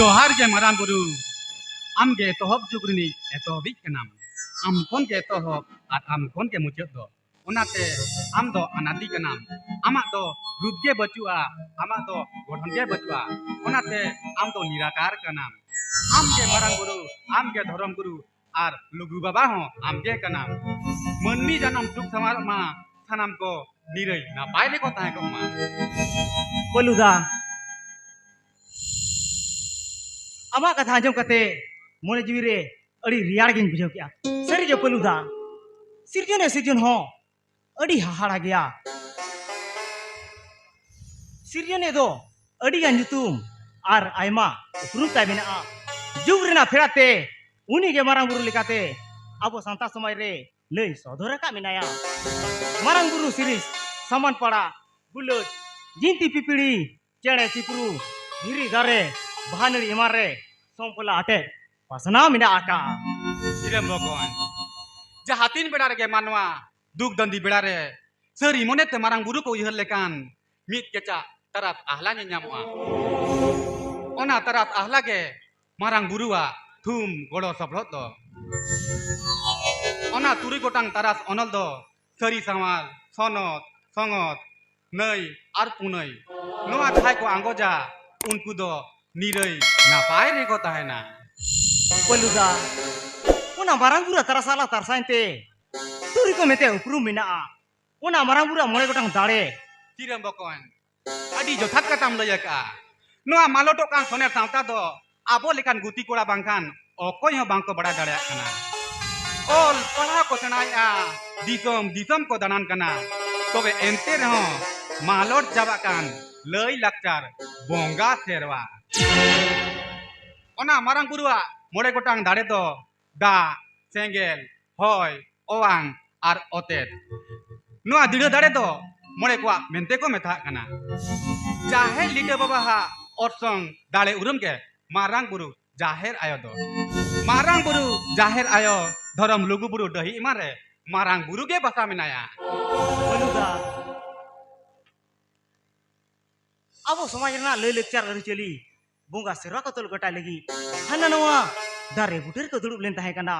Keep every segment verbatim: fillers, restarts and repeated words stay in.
ᱡᱚᱦᱟᱨ ᱜᱮ ᱢᱟᱨᱟᱝ ᱵᱩᱨᱩ, ᱟᱢ ᱜᱮ ᱮᱛᱚᱦᱚᱵ ᱡᱩᱜᱽ ᱨᱤᱱᱤᱡ ᱮᱛᱚᱦᱚᱵᱤᱡ ᱠᱟᱱᱟᱢ᱾ ᱟᱢ ᱠᱷᱚᱱ ᱜᱮ ᱮᱛᱚᱦᱚᱵ ᱟᱨ ᱟᱢ ᱠᱷᱚᱱ ᱜᱮ ᱢᱩᱪᱟᱹᱫ ᱫᱚ᱾ ᱚᱱᱟᱛᱮ ᱟᱢ ᱫᱚ ᱟᱱᱟᱫᱤ ᱠᱟᱱᱟᱢ᱾ ᱟᱢᱟᱜ ᱫᱚ ᱨᱩᱯ ᱜᱮ ᱵᱟᱹᱪᱩᱜᱼᱟ, ᱟᱢᱟᱜ ᱫᱚ ᱜᱚᱲᱦᱚᱱ ᱜᱮ ᱵᱟᱹᱪᱩᱜᱼᱟ᱾ ᱚᱱᱟᱛᱮ ᱟᱢ ᱫᱚ ᱱᱤᱨᱟᱠᱟᱨ ᱠᱟᱱᱟᱢ᱾ ᱟᱢ ᱜᱮ ᱢᱟᱨᱟᱝ ᱵᱩᱨᱩ, ᱟᱢ ᱜᱮ ᱫᱷᱚᱨᱚᱢ ᱜᱩᱨᱩ, ᱟᱨ ᱞᱩᱜᱩ ᱵᱟᱵᱟ ᱦᱚᱸ ᱟᱢ ᱜᱮ ᱠᱟᱱᱟᱢ᱾ ᱢᱟᱹᱱᱢᱤ ᱡᱟᱱᱟᱢ ᱥᱩᱠ ᱥᱟᱶᱟᱨᱚᱜ ᱢᱟ, ᱥᱟᱱᱟᱢ ᱠᱚ ᱱᱤᱨᱟᱹᱭ ᱱᱟᱯᱟᱭ ᱨᱮᱠᱚ ᱛᱟᱦᱮᱸ ᱠᱚᱜ ᱢᱟ᱾ ᱯᱟᱹᱞᱩᱫᱟ, ᱟᱢᱟᱜ ᱠᱟᱛᱷᱟ ᱟᱸᱡᱚᱢ ᱠᱟᱛᱮ ᱢᱚᱱᱮ ᱡᱤᱣᱤ ᱨᱮ ᱟᱹᱰᱤ ᱨᱮᱭᱟᱲ ᱜᱤᱧ ᱵᱩᱡᱷᱟᱹᱣ ᱠᱮᱜᱼᱟ᱾ ᱥᱟᱹᱨᱤ ᱜᱮ ᱯᱟᱹᱞᱩᱫᱟ, ᱥᱤᱨᱡᱚᱱᱤᱭᱟᱹ ᱥᱤᱨᱡᱚᱱ ᱦᱚᱸ ᱟᱹᱰᱤ ᱦᱟᱦᱟᱲᱟ ᱜᱮᱭᱟ᱾ ᱥᱤᱨᱡᱚᱱᱤᱭᱟᱹ ᱫᱚ ᱟᱹᱰᱤ ᱜᱟᱱ ᱧᱩᱛᱩᱢ ᱟᱨ ᱟᱭᱢᱟ ᱩᱯᱨᱩᱢ ᱛᱟᱭ ᱢᱮᱱᱟᱜᱼᱟ᱾ ᱡᱩᱜᱽ ᱨᱮᱱᱟᱜ ᱯᱷᱮᱰᱟᱛ ᱛᱮ ᱩᱱᱤ ᱜᱮ ᱢᱟᱨᱟᱝ ᱵᱩᱨᱩ ᱞᱮᱠᱟᱛᱮ ᱟᱵᱚ ᱥᱟᱱᱛᱟᱲ ᱥᱚᱢᱟᱡᱽ ᱨᱮ ᱞᱟᱹᱭ ᱥᱚᱫᱚᱨ ᱟᱠᱟᱫ ᱢᱮᱱᱟᱭᱟ᱾ ᱢᱟᱨᱟᱝ ᱵᱩᱨᱩ ᱥᱤᱨᱤᱥ, ᱥᱟᱢᱟᱱ ᱯᱟᱲᱟ, ᱜᱩᱞᱟᱹᱴ, ᱡᱤᱱᱛᱤ ᱯᱤᱯᱤᱲᱤ, ᱪᱮᱬᱮ ᱪᱤᱯᱨᱩ, ᱫᱷᱤᱨᱤ ᱫᱟᱨᱮ, ᱵᱟᱦᱟ ᱱᱟᱹᱲᱤ ᱮᱢᱟᱱ ᱨᱮ ᱥᱚᱢᱯᱚᱞᱟ ᱟᱴᱮᱫ ᱯᱟᱥᱱᱟᱣ ᱢᱮᱱᱟᱜ ᱟᱠᱟᱫᱼᱟ᱾ ᱥᱤᱨᱟᱹᱢ ᱵᱚᱠᱚᱧ, ᱡᱟᱦᱟᱸ ᱛᱤᱱ ᱵᱮᱲᱟ ᱨᱮᱜᱮ ᱢᱟᱱᱣᱟ ᱫᱩᱠ ᱫᱟᱹᱱᱫᱤ ᱵᱮᱲᱟ ᱨᱮ ᱥᱟᱹᱨᱤ ᱢᱚᱱᱮᱛᱮ ᱢᱟᱨᱟᱝ ᱵᱩᱨᱩ ᱠᱚ ᱩᱭᱦᱟᱹᱨ ᱞᱮᱠᱷᱟᱱ ᱢᱤᱫ ᱠᱮᱪᱟᱜ ᱛᱟᱨᱟᱥ ᱟᱦᱞᱟ ᱧᱮᱞ ᱧᱟᱢᱚᱜᱼᱟ᱾ ᱚᱱᱟ ᱛᱟᱨᱟᱥ ᱟᱦᱞᱟ ᱜᱮ ᱢᱟᱨᱟᱝ ᱵᱩᱨᱩᱣᱟᱜ ᱛᱷᱩᱢ ᱜᱚᱲᱚ ᱥᱚᱯᱚᱦᱚᱫ ᱫᱚ᱾ ᱚᱱᱟ ᱛᱩᱨᱩᱭ ᱜᱚᱴᱟᱝ ᱛᱟᱨᱟᱥ ᱚᱱᱚᱞ ᱫᱚ ᱥᱟᱹᱨᱤ ᱥᱟᱶᱟᱨ, ᱥᱚᱱᱚᱛ, ᱥᱚᱝᱜᱚᱛ, ᱱᱟᱹᱭ ᱟᱨ ᱯᱩᱱᱟᱹᱭ, ᱱᱚᱣᱟ ᱡᱟᱦᱟᱸᱭ ᱠᱚ ᱟᱸᱜᱚᱡᱟ, ᱩᱱᱠᱩ ᱫᱚ ᱱᱤᱨᱟᱹᱭ ᱱᱟᱯᱟᱭ ᱨᱮᱠᱚ ᱛᱟᱦᱮᱱᱟ᱾ ᱯᱟᱹᱞᱩᱫᱟ, ᱚᱱᱟ ᱢᱟᱨᱟᱝ ᱵᱩᱨᱩ ᱛᱟᱨᱟᱥ ᱟᱦᱞᱟ ᱛᱟᱨᱥᱟᱭᱮᱱ ᱛᱮ ᱛᱩᱨᱩᱭ ᱠᱚ ᱢᱮᱱᱛᱮ ᱩᱯᱨᱩᱢ ᱢᱮᱱᱟᱜᱼᱟ᱾ ᱚᱱᱟ ᱢᱟᱨᱟᱝ ᱵᱩᱨᱩᱣᱟᱜ ᱢᱚᱬᱮ ᱜᱚᱴᱟᱝ ᱫᱟᱲᱮ᱾ ᱥᱤᱨᱟᱹᱢ ᱵᱚᱠᱚᱧ, ᱟᱹᱰᱤ ᱡᱚᱛᱷᱟᱛ ᱠᱟᱛᱷᱟᱢ ᱞᱟᱹᱭ ᱟᱠᱟᱫᱼᱟ᱾ ᱱᱚᱣᱟ ᱢᱟᱞᱚᱴᱚᱜ ᱠᱟᱱ ᱥᱚᱱᱮᱨ ᱥᱟᱶᱛᱟ ᱫᱚ ᱟᱵᱚ ᱞᱮᱠᱟᱱ ᱜᱩᱛᱤ ᱠᱚᱲᱟ ᱵᱟᱝᱠᱷᱟᱱ ᱚᱠᱚᱭ ᱦᱚᱸ ᱵᱟᱝᱠᱚ ᱵᱟᱲᱟᱭ ᱫᱟᱲᱮᱭᱟᱜ ᱠᱟᱱᱟ᱾ ᱚᱞ ᱯᱟᱲᱦᱟᱣ ᱠᱚ ᱥᱮᱬᱟᱭᱮᱫᱼᱟ, ᱫᱤᱥᱚᱢ ᱫᱤᱥᱚᱢ ᱠᱚ ᱫᱟᱬᱟᱱ ᱠᱟᱱᱟ, ᱛᱚᱵᱮ ᱮᱱᱛᱮ ᱨᱮᱦᱚᱸ ᱢᱟᱞᱚᱴ ᱪᱟᱵᱟᱜ ᱠᱟᱱ ᱞᱟᱹᱭ ᱞᱟᱠᱪᱟᱨ ᱵᱚᱸᱜᱟ ᱥᱮᱨᱣᱟ᱾ ᱚᱱᱟ ᱢᱟᱨᱟᱝ ᱵᱩᱨᱩᱣᱟᱜ ᱢᱚᱬᱮ ᱜᱚᱴᱟᱝ ᱫᱟᱲᱮ ᱫᱚ ᱫᱟᱜ, ᱥᱮᱸᱜᱮᱞ, ᱦᱚᱭ, ᱚᱣᱟᱝ ᱟᱨ ᱚᱛᱮᱫ᱾ ᱱᱚᱣᱟ ᱫᱤᱲᱟᱹ ᱫᱟᱲᱮ ᱫᱚ ᱢᱚᱬᱮ ᱠᱚᱣᱟᱜ ᱢᱮᱱᱛᱮ ᱠᱚ ᱢᱮᱛᱟᱜ ᱠᱟᱱᱟ᱾ ᱡᱟᱦᱮᱨ ᱞᱤᱴᱟᱹ ᱵᱟᱵᱟᱣᱟᱜ ᱚᱨᱥᱚᱝ ᱫᱟᱲᱮ ᱩᱨᱩᱢ ᱜᱮ ᱢᱟᱨᱟᱝ ᱵᱩᱨᱩ ᱡᱟᱦᱮᱨ ᱟᱭᱳ ᱫᱚ᱾ ᱢᱟᱨᱟᱝ ᱵᱩᱨᱩ ᱡᱟᱦᱮᱨ ᱟᱭᱳ ᱫᱷᱚᱨᱚᱢ ᱞᱩᱜᱩ ᱵᱩᱨᱩ ᱰᱟᱹᱦᱤ ᱮᱢᱟᱱ ᱨᱮ ᱢᱟᱨᱟᱝ ᱵᱩᱨᱩ ᱜᱮ ᱵᱟᱥᱟ ᱢᱮᱱᱟᱭᱟ᱾ ᱵᱟᱹᱱᱩᱫᱟ, ᱟᱵᱚ ᱥᱚᱢᱟᱡᱽ ᱨᱮᱱᱟᱜ ᱞᱟᱹᱭ ᱞᱟᱠᱪᱟᱨ ᱟᱹᱨᱤᱪᱟᱹᱞᱤ ᱵᱚᱸᱜᱟ ᱥᱮᱨᱣᱟ ᱠᱚ ᱛᱚᱞ ᱜᱚᱴᱟᱭ ᱞᱟᱹᱜᱤᱫ ᱦᱟᱱᱟ ᱱᱚᱣᱟ ᱫᱟᱨᱮ ᱵᱩᱴᱟᱹ ᱨᱮᱠᱚ ᱫᱩᱲᱩᱵ ᱞᱮᱱ ᱛᱟᱦᱮᱸ ᱠᱟᱱᱟ᱾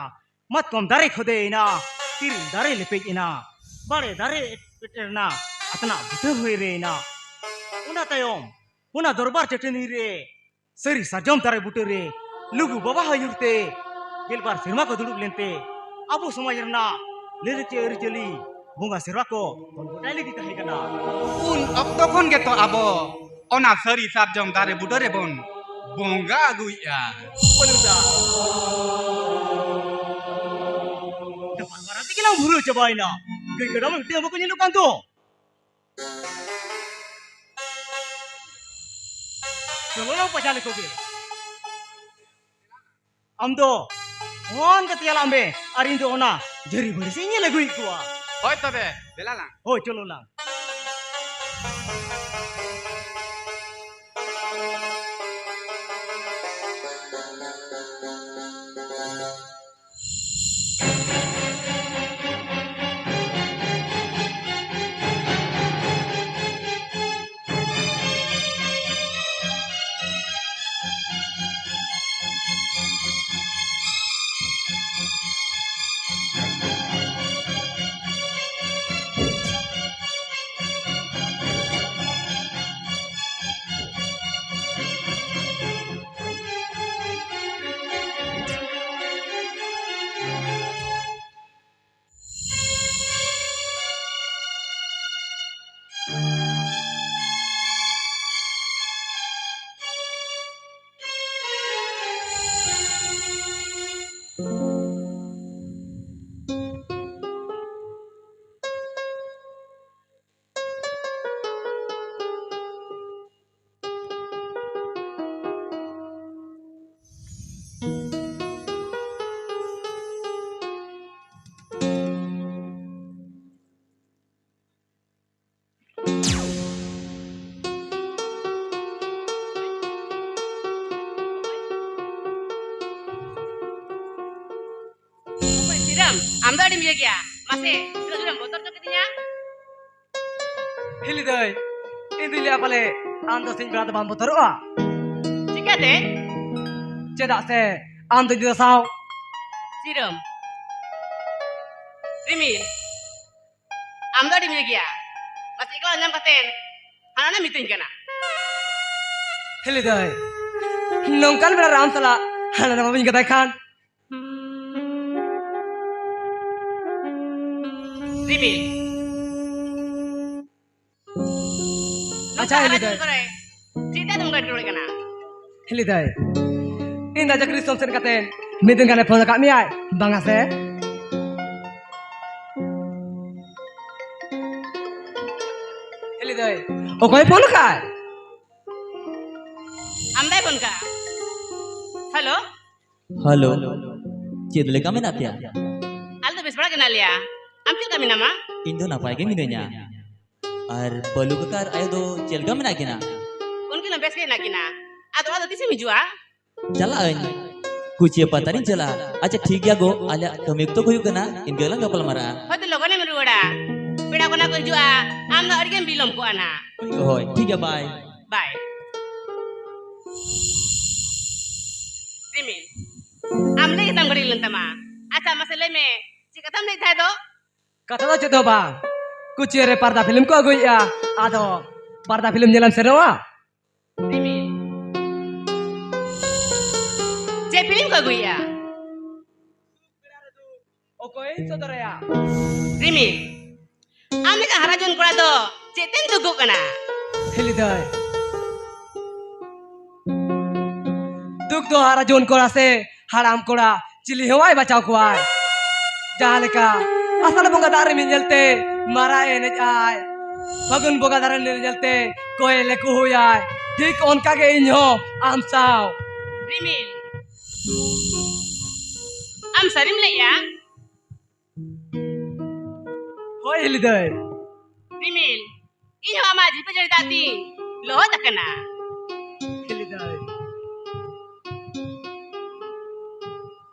ᱢᱟᱛᱠᱚᱢ ᱫᱟᱨᱮ ᱠᱷᱚᱫᱮ ᱮᱱᱟ, ᱛᱤᱨᱤᱞ ᱫᱟᱨᱮ ᱞᱮᱯᱮᱡ ᱮᱱᱟ, ᱵᱟᱲᱮ ᱫᱟᱨᱮ ᱮᱴᱮᱨ ᱮᱱᱟ, ᱟᱛᱱᱟᱜ ᱵᱩᱴᱟᱹ ᱦᱚᱭ ᱨᱮ ᱮᱱᱟ᱾ ᱚᱱᱟ ᱛᱟᱭᱚᱢ ᱚᱱᱟ ᱫᱚᱨᱵᱟᱨ ᱪᱟᱹᱴᱟᱹᱱᱤ ᱨᱮ ᱥᱟᱹᱨᱤ ᱥᱟᱨᱡᱚᱢ ᱫᱟᱨᱮ ᱵᱩᱴᱟᱹ ᱨᱮ ᱞᱩᱜᱩ ᱵᱟᱵᱟ ᱟᱹᱭᱩᱨ ᱛᱮ ᱜᱮᱞᱵᱟᱨ ᱥᱮᱨᱢᱟ ᱠᱚ ᱫᱩᱲᱩᱵ ᱞᱮᱱᱛᱮ ᱟᱵᱚ ᱥᱚᱢᱟᱡᱽ ᱨᱮᱱᱟᱜ ᱞᱟᱹᱭᱼᱞᱟᱠᱪᱟᱨ ᱟᱹᱨᱤᱪᱟᱹᱞᱤ ᱵᱚᱸᱜᱟ ᱥᱮᱨᱣᱟ ᱠᱚ ᱜᱚᱴᱟᱭ ᱞᱟᱹᱜᱤᱫ ᱛᱟᱦᱮᱸ ᱠᱟᱱᱟ᱾ ᱩᱱ ᱚᱠᱛᱚ ᱠᱷᱚᱱ ᱜᱮᱛᱚ ᱟᱵᱚ ᱚᱱᱟ ᱥᱟᱹᱨᱤ ᱥᱟᱨᱡᱚᱢ ᱫᱟᱨᱮ ᱵᱩᱴᱟᱹ ᱨᱮᱵᱚᱱ ᱵᱚᱸᱜᱟ ᱟᱹᱜᱩᱭᱮᱫᱼᱟ᱾ ᱵᱟᱹᱱᱩᱜᱼᱟ᱾ ᱰᱟᱵᱟᱨ ᱵᱟᱨᱟ ᱛᱮᱜᱮ ᱞᱟᱝ ᱵᱷᱩᱨᱟᱹ ᱪᱟᱵᱟᱭᱮᱱᱟ᱾ ᱜᱟᱹᱭ ᱠᱟᱰᱟ ᱢᱟ ᱢᱤᱫᱴᱟᱝ ᱦᱚᱸ ᱵᱟᱠᱚ ᱧᱮᱞᱚᱜ ᱠᱟᱱ ᱫᱚ᱾ ᱪᱚᱞᱚ ᱞᱟᱝ ᱯᱟᱸᱡᱟ ᱞᱮᱠᱚ ᱜᱮ᱾ ᱟᱢ ᱫᱚ ᱯᱷᱳᱱ ᱠᱟᱛᱮ ᱪᱟᱞᱟᱜ ᱢᱮ, ᱟᱨ ᱤᱧ ᱫᱚ ᱚᱱᱟ ᱡᱷᱟᱹᱨᱤ ᱵᱷᱟᱹᱲᱤ ᱥᱮᱫ ᱤᱧ ᱧᱮᱞ ᱟᱹᱜᱩᱭᱮᱫ ᱠᱚᱣᱟ᱾ ᱦᱳᱭ ᱛᱚᱵᱮ, ᱫᱮᱞᱟ ᱞᱟᱝ᱾ ᱦᱳᱭ, ᱪᱚᱞᱚ ᱞᱟᱝ᱾ ᱥᱤᱨᱟᱢ, ᱟᱢ ᱫᱚ ᱟᱹᱰᱤᱢ ᱤᱭᱟᱹ ᱜᱮᱭᱟ᱾ ᱢᱟᱥᱮ, ᱛᱤᱱᱟᱹᱜ ᱡᱳᱨᱮᱢ ᱵᱚᱛᱚᱨ ᱦᱚᱪᱚ ᱠᱤᱫᱤᱧᱟ᱾ ᱦᱤᱞᱤ ᱫᱟᱹᱭ, ᱤᱧ ᱫᱩᱧ ᱞᱟᱹᱭᱟ ᱯᱟᱞᱮ ᱟᱢ ᱫᱚ ᱥᱤᱧ ᱵᱮᱲᱟ ᱫᱚ ᱵᱟᱢ ᱵᱚᱛᱚᱨᱚᱜᱼᱟ? ᱪᱤᱠᱟᱹ ᱛᱮ? ᱪᱮᱫᱟᱜ ᱥᱮ ᱟᱢ ᱫᱚ ᱤᱧ ᱫᱚ ᱥᱟᱶ᱾ ᱥᱤᱨᱟᱹᱢ᱾ ᱨᱤᱢᱤᱞ, ᱟᱢ ᱫᱚ ᱟᱹᱰᱤᱢ ᱤᱭᱟᱹ ᱜᱮᱭᱟ᱾ ᱢᱟᱥᱮ ᱮᱠᱞᱟ ᱧᱟᱢ ᱠᱟᱛᱮ ᱦᱟᱱᱟ ᱱᱟ ᱢᱤᱛᱟᱹᱧ ᱠᱟᱱᱟ᱾ ᱦᱤᱞᱤ ᱫᱟᱹᱭ, ᱱᱚᱝᱠᱟᱱ ᱵᱮᱲᱟ ᱨᱮ ᱟᱢ ᱥᱟᱞᱟᱜ ᱦᱟᱱᱟ ᱱᱟ ᱵᱟᱹᱧ ᱠᱟᱛᱷᱟᱭ ᱠᱷᱟᱱ᱾ ᱨᱤᱢᱤᱞ᱾ ᱟᱪᱪᱷᱟ, ᱦᱤᱞᱤ ᱫᱟᱹᱭ᱾ ᱪᱮᱫ ᱛᱮ ᱟᱫᱚᱢ ᱜᱟᱹᱰᱤ ᱨᱚᱲ ᱠᱟᱱᱟ? ᱦᱤᱞᱤ ᱫᱟᱹᱭ, ᱤᱧ ᱫᱟ ᱪᱟᱹᱠᱨᱤ ᱫᱤᱥᱚᱢ ᱥᱮᱱ ᱠᱟᱛᱮ ᱢᱤᱫ ᱫᱤᱱ ᱜᱟᱱᱮ ᱯᱷᱳᱱ ᱟᱠᱟᱫ ᱢᱮᱭᱟᱭ, ᱵᱟᱝᱟ ᱥᱮ? ᱦᱤᱞᱤ ᱫᱟᱹᱭ, ᱚᱠᱚᱭ ᱯᱷᱳᱱ ᱟᱠᱟᱫ? ᱟᱢ ᱫᱟᱭ ᱯᱷᱳᱱ ᱠᱟᱜᱼᱟ? ᱦᱮᱞᱳ᱾ ᱦᱮᱞᱳ, ᱪᱮᱫ ᱞᱮᱠᱟ ᱢᱮᱱᱟᱜ ᱯᱮᱭᱟ? ᱟᱞᱮ ᱫᱚ ᱵᱮᱥ ᱵᱟᱲᱟ ᱜᱮ ᱢᱮᱱᱟᱜ ᱞᱮᱭᱟ᱾ ᱟᱢ ᱪᱮᱫ ᱞᱮᱠᱟ ᱢᱮᱱᱟᱢᱟ? ᱤᱧ ᱫᱚ ᱱᱟᱯᱟᱭ ᱜᱮ ᱢᱤᱱᱟᱹᱧᱟ᱾ ᱟᱨ ᱵᱟᱹᱞᱩ ᱠᱟᱠᱟ ᱟᱨ ᱟᱭᱳ ᱫᱚ ᱪᱮᱫ ᱞᱮᱠᱟ ᱢᱮᱱᱟᱜ ᱠᱤᱱᱟ? ᱩᱱᱠᱤᱱ ᱦᱚᱸ ᱵᱮᱥ ᱜᱮ ᱦᱮᱱᱟᱜ ᱠᱤᱱᱟ᱾ ᱟᱫᱚ ᱟᱫᱚ ᱛᱤᱥᱮᱢ ᱦᱤᱡᱩᱜᱼᱟ? ᱪᱟᱞᱟᱜ ᱟᱹᱧ, ᱠᱩᱪᱤᱭᱟᱹ ᱯᱟᱛᱟ ᱨᱤᱧ ᱪᱟᱞᱟᱜᱼᱟ᱾ ᱟᱪᱪᱷᱟ, ᱴᱷᱤᱠ ᱜᱮᱭᱟ ᱜᱚ, ᱟᱞᱮᱭᱟᱜ ᱠᱟᱹᱢᱤ ᱚᱠᱛᱚ ᱠᱚ ᱦᱩᱭᱩᱜ ᱠᱟᱱᱟ, ᱤᱱᱠᱟᱹ ᱜᱮᱞᱟᱝ ᱜᱟᱯᱟᱞ ᱢᱟᱨᱟᱜᱼᱟ᱾ ᱦᱳᱭ ᱛᱚ, ᱞᱚᱜᱚᱱᱮᱢ ᱨᱩᱣᱟᱹᱲᱟ᱾ ᱯᱮᱲᱟ ᱠᱚ ᱱᱟᱜ ᱠᱚ ᱦᱤᱡᱩᱜᱼᱟ, ᱟᱢ ᱫᱚ ᱟᱹᱰᱤ ᱜᱮᱢ ᱵᱤᱞᱚᱢ ᱠᱚᱜᱼᱟ ᱱᱟᱜ᱾ ᱦᱳᱭ, ᱴᱷᱤᱠ ᱜᱮᱭᱟ, ᱵᱟᱭ᱾ ᱵᱟᱭ᱾ ᱨᱤᱢᱤᱞ, ᱟᱢ ᱞᱟᱹᱭ ᱠᱟᱛᱟᱢ ᱜᱷᱟᱹᱲᱤ ᱞᱮᱱ ᱛᱟᱢᱟ᱾ ᱟᱪᱪᱷᱟ, ᱢᱟᱥᱮ ᱞᱟᱹᱭ ᱢᱮ, ᱪᱮᱫ ᱠᱟᱛᱷᱟᱢ ᱞᱟᱹᱭ ᱛᱟᱦᱮᱸ ᱫᱚ? ᱠᱟᱛᱷᱟ ᱫᱚ ᱪᱮᱫ ᱦᱚᱸ ᱵᱟᱝ, ᱠᱩᱪᱤᱭᱟᱹ ᱨᱮ ᱯᱟᱨᱫᱟ ᱯᱷᱤᱞᱢ ᱠᱚ ᱟᱹᱜᱩᱭᱮᱫᱼᱟ, ᱟᱫᱚ ᱯᱟᱨᱫᱟ ᱯᱷᱤᱞᱢ ᱧᱮᱞᱮᱢ ᱥᱮᱱᱚᱜᱼᱟ? ᱨᱤᱢᱤᱞ, ᱪᱮᱫ ᱯᱷᱤᱞᱢ ᱠᱚ ᱟᱹᱜᱩᱭᱮᱫᱼᱟ? ᱚᱠᱚᱭ ᱥᱚᱫᱚᱨᱟᱭᱟ? ᱨᱤᱢᱤᱞ, ᱟᱢ ᱞᱮᱠᱟ ᱦᱟᱨᱟ ᱡᱩᱣᱟᱹᱱ ᱠᱚᱲᱟ ᱫᱚ ᱪᱮᱫ ᱛᱮᱢ ᱫᱩᱠᱚᱜ ᱠᱟᱱᱟ? ᱦᱤᱞᱤ ᱫᱟᱹᱭ, ᱫᱩᱠ ᱫᱚ ᱦᱟᱨᱟ ᱡᱩᱣᱟᱹᱱ ᱠᱚᱲᱟ ᱥᱮ ᱦᱟᱲᱟᱢ ᱠᱚᱲᱟ ᱪᱤᱞᱤ ᱦᱚᱸ ᱵᱟᱭ ᱵᱟᱪᱷᱟᱣ ᱠᱚᱣᱟᱭ᱾ ᱡᱟᱦᱟᱸ ᱞᱮᱠᱟ ᱟᱥᱟᱲ ᱵᱚᱸᱜᱟ ᱫᱟᱜ ᱨᱤᱢᱤᱞ ᱧᱮᱞᱛᱮ ᱢᱟᱨᱟᱜ ᱮ ᱮᱱᱮᱡ ᱟᱭ, ᱯᱷᱟᱹᱜᱩᱱ ᱵᱚᱸᱜᱟ ᱫᱟᱜ ᱨᱤᱢᱤᱞ ᱧᱮᱞᱛᱮ ᱠᱚᱭᱮᱞ ᱮ ᱠᱩᱦᱩᱭᱟᱭ, ᱴᱷᱤᱠ ᱚᱱᱠᱟ ᱜᱮ ᱤᱧ ᱦᱚᱸ ᱟᱢ ᱥᱟᱶ᱾ ᱨᱤᱢᱤᱞ, ᱟᱢ ᱥᱟᱹᱨᱤᱢ ᱞᱟᱹᱭᱮᱜᱼᱟ? ᱦᱳᱭ ᱦᱤᱞᱤ ᱫᱟᱹᱭ᱾ ᱨᱤᱢᱤᱞ, ᱤᱧ ᱦᱚᱸ ᱟᱢᱟᱜ ᱡᱷᱤᱯᱤᱨ ᱡᱷᱟᱹᱲᱤ ᱫᱟᱜ ᱛᱤᱧ ᱞᱚᱦᱚᱫ ᱟᱠᱟᱱᱟ᱾ ᱦᱤᱞᱤ ᱫᱟᱹᱭ᱾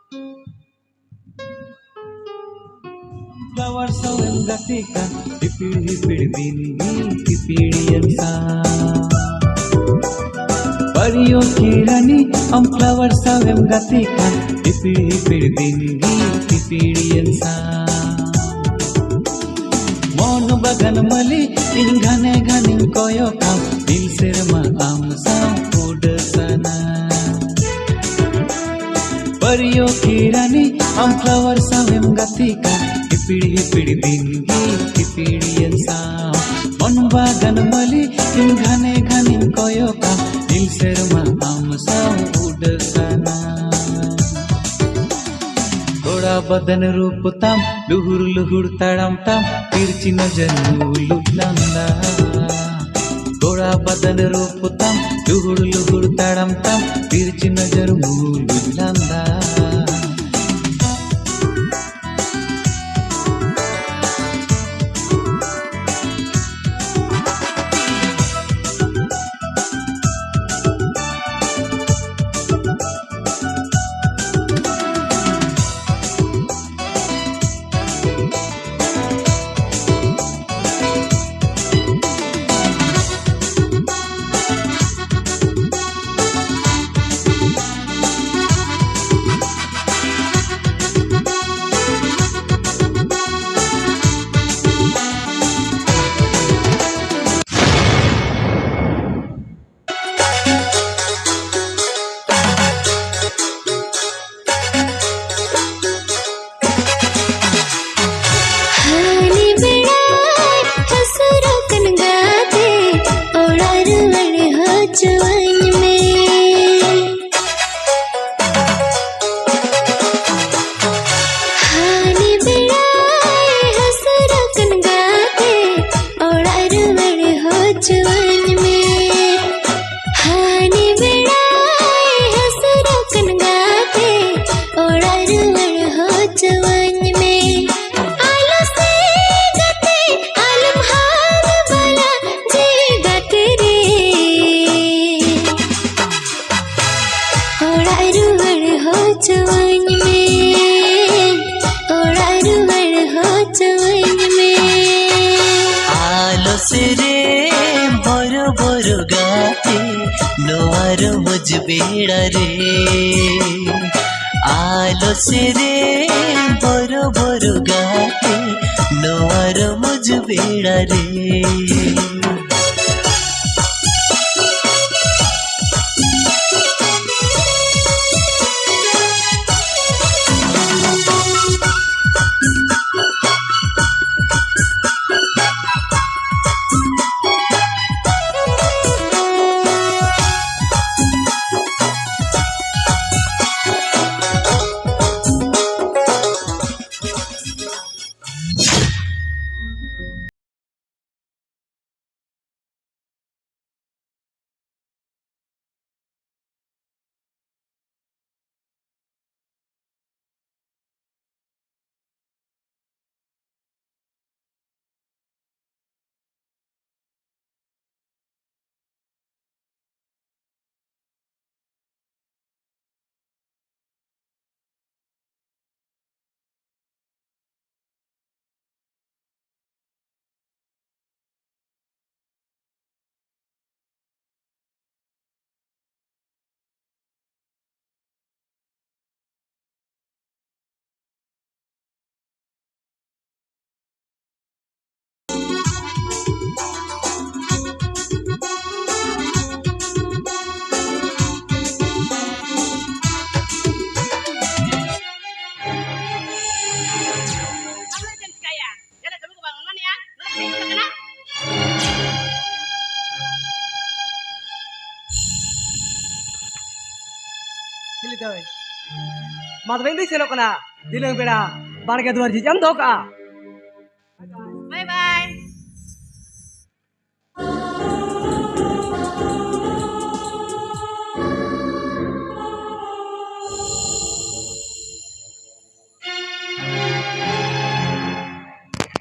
ᱜᱟᱣᱟᱨ ᱥᱟᱶᱮᱢ ᱜᱟᱛᱮ ᱠᱟᱱ, ᱦᱤᱯᱤᱲ ᱦᱤᱯᱤᱲ ᱵᱤᱱ ᱵᱤᱱ ᱯᱤᱯᱤᱲᱤᱭᱟᱹ ᱥᱟᱶ᱾ ᱯᱟᱹᱨᱤᱭᱚ ᱠᱤᱨᱟᱹᱱᱤ, ᱟᱢ ᱯᱷᱞᱟᱣᱟᱨ ᱥᱟᱶᱮᱢ ᱜᱟᱛᱮ ᱠᱷᱟᱱ, ᱦᱤᱯᱤᱲ ᱦᱤᱯᱤᱲ ᱫᱤᱱ ᱜᱮ ᱦᱤᱯᱤᱲᱤᱭᱮᱱ ᱥᱟᱶ᱾ ᱢᱚᱱ ᱵᱟᱜᱟᱱ ᱢᱟᱹᱞᱤ, ᱤᱧ ᱜᱷᱟᱱᱮ ᱜᱷᱟᱱᱮᱧ ᱠᱚᱭᱚᱜ ᱠᱟᱢ, ᱱᱤᱞ ᱥᱮᱨᱢᱟ ᱟᱢ ᱥᱟᱶ ᱩᱰᱟᱹᱥᱟᱱᱟ᱾ ᱯᱟᱹᱨᱤᱭᱚ ᱠᱤᱨᱟᱹᱱᱤ, ᱟᱢ ᱯᱷᱞᱟᱣᱟᱨ ᱥᱟᱶᱮᱢ ᱜᱟᱛᱮ ᱠᱟᱱ, ᱦᱤᱯᱤᱲ ᱦᱤᱯᱤᱲ ᱫᱤᱱ ᱜᱮ ᱦᱤᱯᱤᱲᱤᱭᱮᱱ ᱥᱟᱶ᱾ ᱢᱚᱱ ᱵᱟᱜᱟᱱ ᱢᱟᱹᱞᱤ, ᱤᱧ ᱜᱷᱟᱱᱮ ᱜᱷᱟᱱᱮᱧ ᱠᱚᱭᱚᱜ ᱠᱟᱢ, ᱱᱤᱞ ᱥᱮᱨᱢᱟ ᱟᱢ ᱥᱟᱶ ᱩᱰᱟᱹᱥᱟᱱᱟ᱾ ᱛᱚᱲᱟ ᱵᱟᱫᱟᱱ ᱨᱩᱯ ᱛᱟᱢ, ᱞᱩᱦᱩᱨ ᱞᱩᱦᱩᱨ ᱛᱟᱲᱟᱢ ᱛᱟᱢ, ᱛᱤᱨᱪᱤ ᱱᱚᱡᱚᱨ ᱢᱩᱞᱩᱡ ᱞᱟᱸᱫᱟ᱾ ᱛᱚᱲᱟ ᱵᱟᱫᱟᱱ ᱨᱩᱯ ᱛᱟᱢ, ᱞᱩᱦᱩᱨ ᱞᱩᱦᱩᱨ ᱛᱟᱲᱟᱢ ᱛᱟᱢ, ᱛᱤᱨᱪᱤ ᱱᱚᱡᱚᱨ ᱢᱩᱞᱩᱡ ᱞᱟᱸᱫᱟ᱾ ᱦᱟᱹᱱᱤ ᱵᱮᱲᱟᱭ ᱦᱟᱹᱥᱩᱨ ᱟᱠᱟᱱ ᱜᱟᱛᱮ, ᱚᱲᱟᱜ ᱨᱩᱣᱟᱹᱲ ᱦᱚᱪᱚᱣᱟᱹᱧ ᱢᱮ᱾ ᱦᱟᱹᱱᱤ ᱵᱮᱲᱟᱭ ᱦᱟᱹᱥᱩᱨ ᱟᱠᱟᱱ ᱜᱟᱛᱮ, ᱚᱲᱟᱜ ᱨᱩᱣᱟᱹᱲ ᱦᱚᱪᱚᱣᱟᱹᱧ ᱢᱮ᱾ ᱦᱟᱹᱱᱤ ᱵᱮᱲᱟᱭ ᱦᱟᱹᱥᱩᱨ ᱟᱠᱟᱱ ᱜᱟᱛᱮ, ᱚᱲᱟᱜ ᱨᱩᱣᱟᱹᱲ ᱦᱚᱪᱚᱣᱟᱹᱧ ᱢᱮ᱾ ᱟᱞᱚ ᱥᱮ ᱜᱟᱛᱮ, ᱟᱞᱚᱢ ᱦᱟᱨ ᱵᱟᱲᱟ ᱡᱮ ᱜᱟᱛᱮ ᱨᱮ᱾ ᱚᱲᱟᱜ ᱨᱩᱣᱟᱹᱲ ᱦᱚᱪᱚᱣᱟᱹᱧ ᱢᱮ, ᱚᱲᱟᱜ ᱨᱩᱣᱟᱹᱲ ᱦᱚᱪᱚᱣᱟᱹᱧ ᱢᱮ᱾ ᱟᱞᱚ ᱥᱮᱨᱮᱧ ᱱᱚᱣᱟ ᱨᱚᱢᱚᱡᱽ ᱵᱮᱲᱟ ᱨᱮ ᱟᱞᱚ ᱥᱮᱨᱮᱧ ᱵᱚᱨᱚ ᱵᱚᱨᱚ ᱜᱟᱛᱮ, ᱱᱚᱣᱟ ᱨᱚᱢᱚᱡᱽ ᱵᱮᱲᱟ ᱨᱮ᱾ ᱟᱢ ᱫᱚ ᱪᱮᱫ ᱮᱢ ᱪᱤᱠᱟᱹᱭᱟ? ᱡᱟᱦᱟᱱᱟᱜ ᱠᱟᱹᱢᱤ ᱠᱚ ᱵᱟᱝ ᱮᱢᱟᱱᱮᱜᱼᱟ? ᱱᱚᱰᱮ ᱪᱮᱫ ᱠᱟᱱᱟ? ᱦᱤᱞᱤ ᱫᱟᱹᱭ, ᱢᱟ ᱛᱚᱵᱮ ᱤᱧ ᱫᱩᱧ ᱥᱮᱱᱚᱜ ᱠᱟᱱᱟ᱾ ᱫᱷᱤᱱᱟᱹᱝ ᱵᱮᱲᱟ ᱵᱟᱲᱜᱮ ᱫᱩᱣᱟᱹᱨ ᱡᱷᱤᱡ ᱮᱢ ᱫᱚᱦᱚ ᱠᱟᱜᱼᱟ᱾ ᱵᱟᱭ ᱵᱟᱭ᱾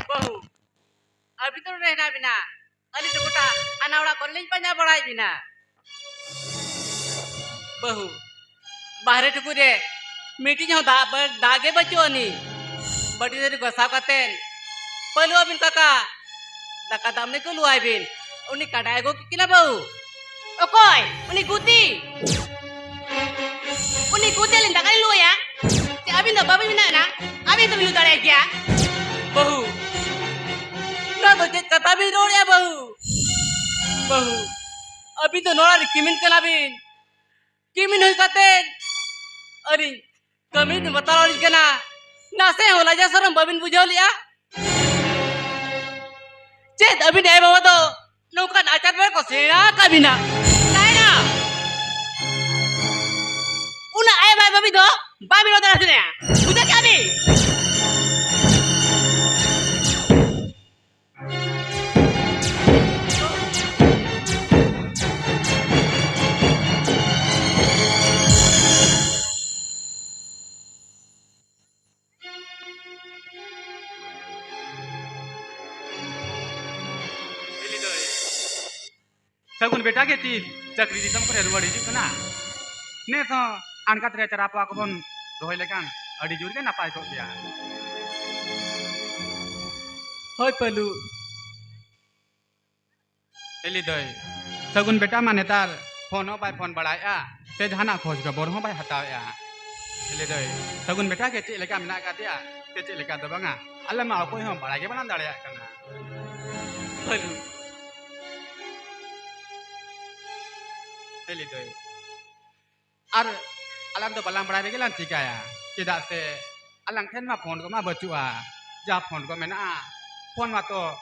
ᱵᱟᱹᱦᱩ, ᱟᱨ ᱵᱷᱤᱛᱨᱤ ᱨᱮ ᱦᱮᱱᱟᱜ ᱵᱤᱱᱟ? ᱟᱹᱞᱤᱧ ᱫᱚ ᱜᱚᱴᱟ ᱟᱱᱟ ᱚᱲᱟᱜ ᱠᱚᱨᱮ ᱞᱤᱧ ᱯᱟᱸᱡᱟ ᱵᱟᱲᱟᱭᱮᱫ ᱵᱤᱱᱟ᱾ ᱵᱟᱹᱦᱩ, ᱵᱟᱦᱨᱮ ᱴᱩᱠᱩᱡ ᱨᱮ ᱢᱤᱫᱴᱤᱡ ᱦᱚᱸ ᱫᱟᱜ ᱵᱟᱹ-, ᱫᱟᱜ ᱜᱮ ᱵᱟᱹᱪᱩᱜ ᱟᱹᱱᱤᱡ᱾ ᱵᱟᱹᱴᱤ ᱛᱷᱟᱹᱨᱤ ᱜᱷᱟᱥᱟᱣ ᱠᱟᱛᱮᱱ ᱯᱟᱹᱞᱩ ᱟᱹᱵᱤᱱ ᱠᱟᱠᱟ ᱫᱟᱠᱟ ᱫᱟᱜ ᱢᱟᱹᱰᱤ ᱠᱚ ᱞᱩᱣᱟᱭ ᱵᱤᱱ᱾ ᱩᱱᱤ ᱠᱟᱰᱟᱭ ᱟᱹᱜᱩ ᱠᱮᱫ ᱠᱤᱱᱟ ᱵᱟᱹᱦᱩ᱾ ᱚᱠᱚᱭ? ᱩᱱᱤ ᱜᱩᱛᱤ? ᱩᱱᱤ ᱜᱩᱛᱤ ᱟᱹᱞᱤᱧ ᱫᱟᱠᱟ ᱞᱤᱧ ᱞᱩᱭᱟ? ᱪᱮ ᱟᱹᱵᱤᱱ ᱫᱚ ᱵᱟᱹᱵᱤᱱ ᱵᱮᱱᱟᱣ ᱮᱱᱟ? ᱟᱹᱵᱤᱱ ᱫᱚᱵᱤᱱ ᱞᱩ ᱫᱟᱲᱮᱭᱟᱜ ᱜᱮᱭᱟ? ᱵᱟᱹᱦᱩ, ᱱᱚᱣᱟ ᱫᱚ ᱪᱮᱫ ᱠᱟᱛᱷᱟ ᱵᱤᱱ ᱨᱚᱲᱮᱫᱼᱟ ᱵᱟᱹᱦᱩ? ᱵᱟᱹᱦᱩ, ᱟᱹᱵᱤᱱ ᱫᱚ ᱱᱚᱣᱟ ᱨᱮ ᱠᱤᱢᱤᱱ ᱠᱟᱱᱟ ᱵᱤᱱ᱾ ᱠᱤᱢᱤᱱ ᱦᱩᱭ ᱠᱟᱛᱮ ᱟᱹᱞᱤᱧ ᱠᱟᱹᱢᱤ ᱵᱤᱱ ᱵᱟᱛᱟᱣ ᱟᱹᱞᱤᱧ ᱠᱟᱱᱟ᱾ ᱱᱟᱥᱮ ᱦᱚᱸ ᱞᱟᱡᱟ ᱥᱚᱨᱚᱢ ᱵᱟᱹᱵᱤᱱ ᱵᱩᱡᱷᱟᱹᱣ ᱞᱮᱜᱼᱟ? ᱪᱮᱫ ᱟᱹᱵᱤᱱ ᱟᱭᱳ ᱵᱟᱵᱟ ᱫᱚ ᱱᱚᱝᱠᱟᱱ ᱟᱪᱟᱨ ᱵᱮᱣᱦᱟᱨ ᱠᱚ ᱥᱮᱬᱟ ᱟᱠᱟᱫ ᱵᱤᱱᱟ? ᱛᱟᱭᱱᱟ! ᱩᱱᱟᱹᱜ ᱟᱭᱳ ᱵᱟᱵᱟ ᱵᱟᱹᱵᱤ ᱫᱚ ᱵᱟᱹᱵᱤᱱ ᱨᱚᱲ ᱫᱟᱲᱮᱭᱟᱜᱼᱟ᱾ ᱵᱩᱡᱷᱟᱹᱣ ᱠᱮᱜᱼᱟ ᱵᱤᱱ? ᱥᱟᱹᱜᱩᱱ ᱵᱮᱴᱟ ᱜᱮ ᱛᱤᱥ ᱪᱟᱹᱠᱨᱤ ᱫᱤᱥᱚᱢ ᱠᱚᱨᱮ ᱨᱩᱣᱟᱹᱲ ᱦᱤᱡᱩᱜ ᱠᱟᱱᱟ? ᱱᱮᱥ ᱦᱚᱸ ᱟᱬᱜᱟᱛ ᱨᱮ ᱪᱟᱨᱟ ᱯᱚᱣᱟ ᱠᱚᱵᱚᱱ ᱨᱚᱦᱚᱭ ᱞᱮᱠᱷᱟᱱ ᱟᱹᱰᱤ ᱡᱳᱨ ᱜᱮ ᱱᱟᱯᱟᱭ ᱠᱚᱜ ᱜᱮᱭᱟ᱾ ᱦᱳᱭ ᱯᱟᱹᱞᱩ᱾ ᱦᱤᱞᱤ ᱫᱟᱹᱭ, ᱥᱟᱹᱜᱩᱱ ᱵᱮᱴᱟ ᱢᱟ ᱱᱮᱛᱟᱨ ᱯᱷᱳᱱ ᱦᱚᱸ ᱵᱟᱭ ᱯᱷᱳᱱ ᱵᱟᱲᱟᱭᱮᱫᱼᱟ, ᱥᱮ ᱡᱟᱦᱟᱱᱟᱜ ᱠᱷᱳᱡᱽ ᱠᱷᱚᱵᱚᱨ ᱦᱚᱸ ᱵᱟᱭ ᱦᱟᱛᱟᱣᱮᱫᱼᱟ᱾ ᱦᱤᱞᱤ ᱫᱟᱹᱭ, ᱥᱟᱹᱜᱩᱱ ᱵᱮᱴᱟ ᱜᱮ ᱪᱮᱫ ᱞᱮᱠᱟ ᱢᱮᱱᱟᱜ ᱟᱠᱟᱫᱮᱭᱟ ᱥᱮ ᱪᱮᱫ ᱞᱮᱠᱟ ᱫᱚ ᱵᱟᱝᱟ, ᱟᱞᱮ ᱢᱟ ᱚᱠᱚᱭ ᱦᱚᱸ ᱵᱟᱲᱟᱭ ᱜᱮ ᱵᱟᱞᱟᱝ ᱫᱟᱲᱮᱭᱟᱜ ᱠᱟᱱᱟ᱾ ᱵᱟᱹᱱᱩ᱾ ᱦᱤᱞᱤ ᱫᱟᱹᱭ, ᱟᱨ ᱟᱞᱟᱝ ᱫᱚ ᱵᱟᱞᱟᱝ ᱵᱟᱲᱟᱭ ᱨᱮᱜᱮ ᱞᱟᱝ ᱪᱤᱠᱟᱹᱭᱟ, ᱪᱮᱫᱟᱜ ᱥᱮ ᱟᱞᱟᱝ ᱴᱷᱮᱱ ᱢᱟ ᱯᱷᱳᱱ ᱠᱚᱢᱟ ᱵᱟᱹᱪᱩᱜᱼᱟ᱾ ᱡᱟ ᱯᱷᱳᱱ ᱠᱚ ᱢᱮᱱᱟᱜᱼᱟ, ᱯᱷᱳᱱ ᱢᱟᱛᱚ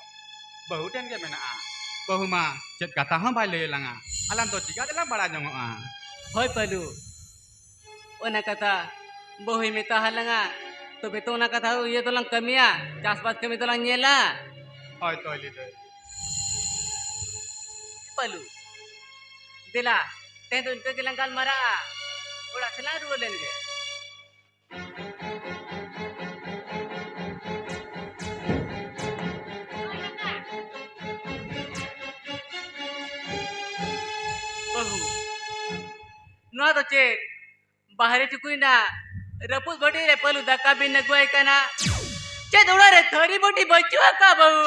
ᱵᱟᱹᱦᱩ ᱴᱷᱮᱱ ᱜᱮ ᱢᱮᱱᱟᱜᱼᱟ᱾ ᱵᱟᱹᱦᱩ ᱢᱟ ᱪᱮᱫ ᱠᱟᱛᱷᱟ ᱦᱚᱸ ᱵᱟᱭ ᱞᱟᱹᱭ ᱟᱞᱟᱝᱟ, ᱟᱞᱟᱝ ᱫᱚ ᱪᱤᱠᱟ ᱛᱮᱞᱟᱝ ᱵᱟᱲᱟᱭ ᱧᱚᱝᱚᱜᱼᱟ? ᱦᱳᱭ ᱯᱟᱹᱞᱩ, ᱚᱱᱟ ᱠᱟᱛᱷᱟ ᱵᱟᱹᱦᱩᱭ ᱢᱮᱛᱟ ᱦᱟᱞᱟᱝᱟ, ᱛᱚᱵᱮ ᱛᱚ ᱚᱱᱟ ᱠᱟᱛᱷᱟ ᱤᱭᱟᱹ ᱫᱚᱞᱟᱝ ᱠᱟᱹᱢᱤᱭᱟ, ᱪᱟᱥᱵᱟᱥ ᱠᱟᱹᱢᱤ ᱫᱚᱞᱟᱝ ᱧᱮᱞᱟ᱾ ᱦᱳᱭ ᱛᱚ ᱦᱤᱞᱤ ᱫᱟᱹᱭ᱾ ᱯᱟᱹᱞᱩ, ᱫᱮᱞᱟ, ᱛᱮᱦᱮᱧ ᱫᱚ ᱤᱱᱠᱟᱹ ᱜᱮᱞᱟᱝ ᱜᱟᱞᱢᱟᱨᱟᱜᱼᱟ᱾ ᱚᱲᱟᱜ ᱥᱮᱫ ᱞᱟᱝ ᱨᱩᱣᱟᱹᱲ ᱞᱮᱱ ᱜᱮ᱾ ᱵᱟᱹᱦᱩ, ᱱᱚᱣᱟ ᱫᱚ ᱪᱮᱫ? ᱵᱟᱦᱨᱮ ᱴᱩᱠᱩᱡ ᱨᱮᱱᱟᱜ ᱨᱟᱹᱯᱩᱫ ᱵᱟᱹᱴᱤ ᱨᱮ ᱯᱟᱹᱞᱩ ᱫᱟᱠᱟ ᱵᱤᱱ ᱟᱹᱜᱩᱣᱟᱭ ᱠᱟᱱᱟ᱾ ᱪᱮᱫ ᱚᱲᱟᱜ ᱨᱮ ᱛᱷᱟᱹᱨᱤ ᱵᱟᱹᱴᱤ ᱵᱟᱹᱪᱩᱜ ᱟᱠᱟᱫ ᱵᱟᱹᱦᱩ?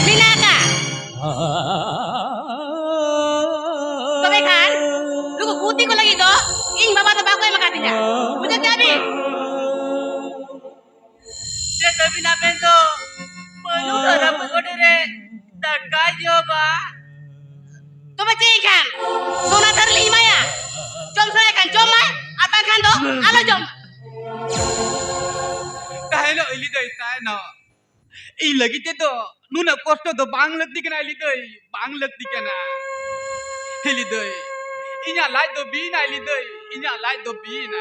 ᱢᱮᱱᱟᱜ ᱟᱠᱟᱫ᱾ ᱠᱚ ᱞᱟᱹᱜᱤᱫ ᱫᱚ ᱤᱧ ᱵᱟᱵᱟ ᱫᱚ ᱵᱟᱠᱚ ᱮᱢ ᱟᱠᱟᱫᱤᱧᱟ᱾ ᱵᱩᱡᱷᱟᱹᱣ ᱠᱮᱜᱼᱟ ᱵᱤᱱ? ᱪᱮᱫ ᱟᱹᱵᱤᱱᱟᱜ ᱢᱮᱱ ᱫᱚ ᱯᱟᱹᱞᱩ ᱫᱚ ᱨᱟᱹᱯᱩᱫ ᱜᱚᱰᱮ ᱨᱮ ᱫᱟᱠᱟᱭ ᱡᱚᱢᱟ? ᱛᱚᱵᱮ ᱪᱮᱫ ᱮᱱᱠᱷᱟᱱ? ᱥᱚᱱᱟ ᱛᱷᱟᱹᱨᱤ ᱞᱤᱧ ᱮᱢᱟᱭᱟ? ᱡᱚᱢ ᱥᱟᱱᱟᱭᱮ ᱠᱷᱟᱱ ᱡᱚᱢ ᱢᱟᱭ, ᱟᱨ ᱵᱟᱝᱠᱷᱟᱱ ᱫᱚ ᱟᱞᱚ ᱡᱚᱢ᱾ ᱛᱟᱦᱮᱱᱚᱜ ᱤᱞᱤ ᱫᱟᱹᱭ, ᱛᱟᱦᱮᱱᱚᱜ᱾ ᱤᱧ ᱞᱟᱹᱜᱤᱫ ᱛᱮᱫᱚ ᱱᱩᱱᱟᱹᱜ ᱠᱚᱥᱴᱚ ᱫᱚ ᱵᱟᱝ ᱞᱟᱹᱠᱛᱤ ᱠᱟᱱᱟ ᱤᱞᱤ ᱫᱟᱹᱭ, ᱵᱟᱝ ᱞᱟᱹᱠᱛᱤ ᱠᱟᱱᱟ᱾ ᱤᱞᱤ ᱫᱟᱹᱭ, ᱤᱧᱟᱹᱜ ᱞᱟᱡ ᱫᱚ ᱵᱤᱭᱮᱱᱟ ᱤᱞᱤ ᱫᱟᱹᱭ, ᱤᱧᱟᱹᱜ ᱞᱟᱡ ᱫᱚ ᱵᱤᱭᱮᱱᱟ᱾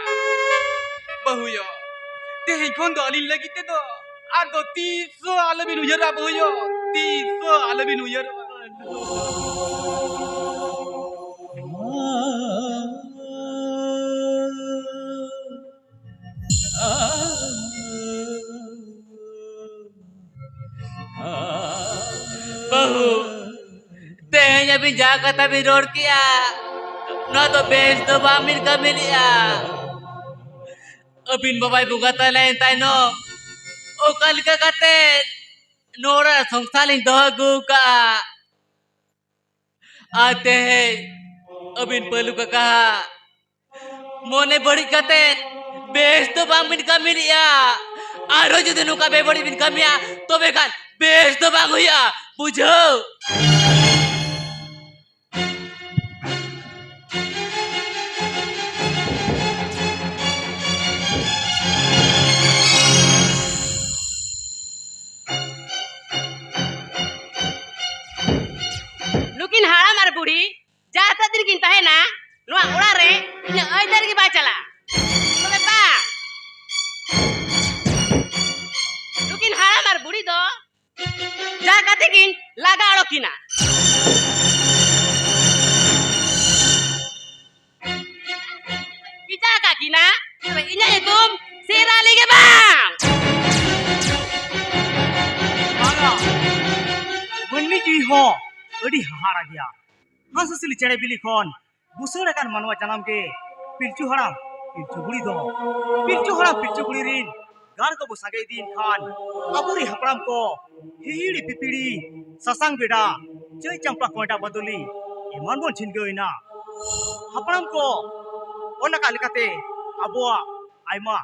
ᱵᱟᱹᱦᱩᱭᱚ, ᱛᱮᱦᱮᱧ ᱠᱷᱚᱱ ᱫᱚ ᱟᱹᱞᱤᱧ ᱞᱟᱹᱜᱤᱫ ᱛᱮᱫᱚ ᱟᱫᱚ ᱛᱤᱥ ᱦᱚᱸ ᱟᱞᱚᱵᱤᱱ ᱩᱭᱦᱟᱹᱨᱟ ᱵᱟᱹᱦᱩᱭᱚ, ᱛᱤᱥ ᱦᱚᱸ ᱟᱞᱚᱵᱤᱱ ᱩᱭᱦᱟᱹᱨᱟ᱾ ᱵᱟᱹᱦᱩ, ᱛᱮᱦᱮᱧ ᱟᱹᱵᱤᱱ ᱡᱟᱦᱟᱸ ᱠᱟᱛᱷᱟ ᱵᱤᱱ ᱨᱚᱲ ᱠᱮᱜᱼᱟ, ᱱᱚᱣᱟ ᱫᱚ ᱵᱮᱥ ᱫᱚ ᱵᱟᱝ ᱵᱤᱱ ᱠᱟᱹᱢᱤ ᱞᱮᱜᱼᱟ᱾ ᱟᱹᱵᱤᱱ ᱵᱟᱵᱟᱭ ᱵᱚᱸᱜᱟ ᱛᱟᱞᱟᱭᱮᱱ ᱛᱟᱭᱱᱚᱢ ᱚᱠᱟ ᱞᱮᱠᱟ ᱠᱟᱛᱮ ᱱᱚᱣᱟ ᱥᱚᱝᱥᱟᱨ ᱞᱤᱧ ᱫᱚᱦᱚ ᱟᱹᱜᱩ ᱠᱟᱜᱼᱟ? ᱟᱨ ᱛᱮᱦᱮᱧ ᱟᱹᱵᱤᱱ ᱯᱟᱹᱞᱩ ᱠᱟᱠᱟ ᱢᱚᱱᱮ ᱵᱟᱹᱲᱤᱡ ᱠᱟᱛᱮ ᱵᱮᱥ ᱫᱚ ᱵᱟᱝ ᱵᱤᱱ ᱠᱟᱹᱢᱤ ᱞᱮᱜᱼᱟ᱾ ᱟᱨᱦᱚᱸ ᱡᱩᱫᱤ ᱱᱚᱝᱠᱟ ᱵᱮᱵᱟᱹᱲᱤᱡ ᱵᱤᱱ ᱠᱟᱹᱢᱤᱭᱟ, ᱛᱚᱵᱮ ᱠᱷᱟᱱ ᱵᱮᱥ ᱫᱚ ᱵᱟᱝ ᱦᱩᱭᱩᱜᱼᱟ, ᱵᱩᱡᱷᱟᱹᱣ? ᱱᱩᱠᱤᱱ ᱦᱟᱲᱟᱢ ᱟᱨ ᱵᱩᱲᱦᱤ ᱡᱟᱦᱟᱸ ᱛᱤᱱᱟᱹᱜ ᱫᱤᱱ ᱠᱤᱱ ᱛᱟᱦᱮᱱᱟ ᱱᱚᱣᱟ ᱚᱲᱟᱜ ᱨᱮ, ᱤᱧᱟᱹᱜ ᱟᱹᱭᱫᱟᱹᱨ ᱜᱮ ᱵᱟᱭ ᱪᱟᱞᱟᱜᱼᱟ᱾ ᱛᱚᱵᱮ ᱵᱟᱝ, ᱱᱩᱠᱤᱱ ᱦᱟᱲᱟᱢ ᱟᱨ ᱵᱩᱲᱦᱤ ᱫᱚ ᱡᱟ ᱠᱟᱛᱮ ᱠᱤᱱ ᱞᱟᱜᱟ ᱚᱰᱚᱠ ᱠᱤᱱᱟ᱾ ᱵᱷᱮᱡᱟ ᱠᱟᱜ ᱠᱤᱱᱟ, ᱛᱚᱵᱮ ᱤᱧᱟᱹᱜ ᱧᱩᱛᱩᱢ ᱥᱮᱨᱟᱞᱤ ᱜᱮ ᱵᱟᱝ᱾ ᱵᱟᱝᱟ, ᱢᱟᱹᱱᱢᱤ ᱡᱤᱣᱤ ᱦᱚᱸ ᱟᱹᱰᱤ ᱦᱟᱦᱟᱲᱟ ᱜᱮᱭᱟ᱾ ᱦᱟᱸᱥ ᱦᱟᱹᱥᱤᱞᱤ ᱪᱮᱬᱮ ᱵᱤᱞᱤ ᱠᱷᱚᱱ ᱵᱩᱥᱟᱹᱲ ᱟᱠᱟᱱ ᱢᱟᱱᱣᱟ ᱡᱟᱱᱟᱢ ᱜᱮ ᱯᱤᱞᱪᱩ ᱦᱟᱲᱟᱢ ᱯᱤᱞᱪᱩ ᱵᱩᱲᱦᱤ ᱫᱚ᱾ ᱯᱤᱞᱪᱩ ᱦᱟᱲᱟᱢ ᱯᱤᱞᱪᱩ ᱵᱩᱲᱦᱤ ᱨᱤᱱ ᱜᱟᱲ ᱠᱚᱵᱚ ᱥᱟᱸᱜᱮ ᱤᱫᱤᱭᱮᱱ ᱠᱷᱟᱱ ᱟᱵᱚᱨᱤᱱ ᱦᱟᱯᱲᱟᱢ ᱠᱚ ᱦᱤᱦᱤᱲᱤ ᱯᱤᱯᱤᱲᱤ, ᱥᱟᱥᱟᱝ ᱵᱮᱰᱟ, ᱪᱟᱹᱭ ᱪᱟᱢᱯᱟ, ᱠᱚᱸᱭᱰᱟ ᱵᱟᱫᱚᱞᱤ ᱮᱢᱟᱱ ᱵᱚᱱ ᱡᱷᱤᱱᱜᱟᱹᱣ ᱮᱱᱟ᱾ ᱦᱟᱯᱲᱟᱢ ᱠᱚ ᱚᱞ ᱟᱠᱟᱫ ᱞᱮᱠᱟᱛᱮ ᱟᱵᱚᱣᱟᱜ ᱟᱭᱢᱟ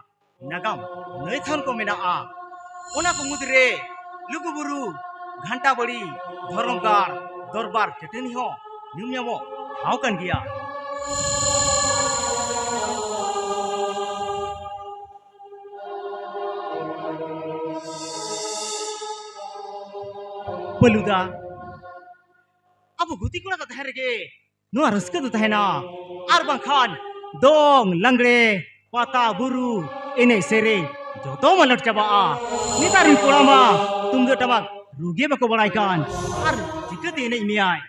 ᱱᱟᱜᱟᱢ ᱱᱟᱹᱭ ᱛᱷᱟᱱ ᱠᱚ ᱢᱮᱱᱟᱜᱼᱟ᱾ ᱚᱱᱟ ᱠᱚ ᱢᱩᱫᱽᱨᱮ ᱞᱩᱜᱩᱵᱩᱨᱩ ᱜᱷᱟᱱᱴᱟ ᱵᱟᱲᱤ ᱫᱷᱚᱨᱚᱢ ᱜᱟᱲ ᱫᱚᱨᱵᱟᱨ ᱪᱟᱹᱴᱟᱹᱱᱤ ᱦᱚᱸ ᱧᱩᱢ ᱧᱟᱢᱚᱜ ᱴᱷᱟᱶ ᱠᱟᱱ ᱜᱮᱭᱟ᱾ ᱯᱟᱹᱞᱩᱫᱟ, ᱟᱵᱚ ᱜᱩᱛᱤ ᱠᱚᱲᱟ ᱠᱚ ᱛᱟᱦᱮᱸ ᱨᱮᱜᱮ ᱱᱚᱣᱟ ᱨᱟᱹᱥᱠᱟᱹ ᱫᱚ ᱛᱟᱦᱮᱱᱟ᱾ ᱟᱨ ᱵᱟᱝᱠᱷᱟᱱ ᱫᱚᱝ, ᱞᱟᱜᱽᱲᱮ, ᱯᱟᱛᱟ, ᱵᱩᱨᱩ, ᱮᱱᱮᱡ, ᱥᱮᱨᱮᱧ ᱡᱚᱛᱚ ᱢᱟᱞᱚᱴ ᱪᱟᱵᱟᱜᱼᱟ᱾ ᱱᱮᱛᱟᱨ ᱨᱮᱱ ᱠᱚᱲᱟ ᱢᱟ ᱛᱩᱢᱫᱟᱹᱜ ᱴᱟᱢᱟᱠ ᱨᱩ ᱜᱮ ᱵᱟᱠᱚ ᱵᱟᱲᱟᱭ ᱠᱟᱱ᱾ ᱟᱨ ᱪᱤᱠᱟᱹᱛᱮ ᱮᱱᱮᱡ ᱢᱮᱭᱟᱭ?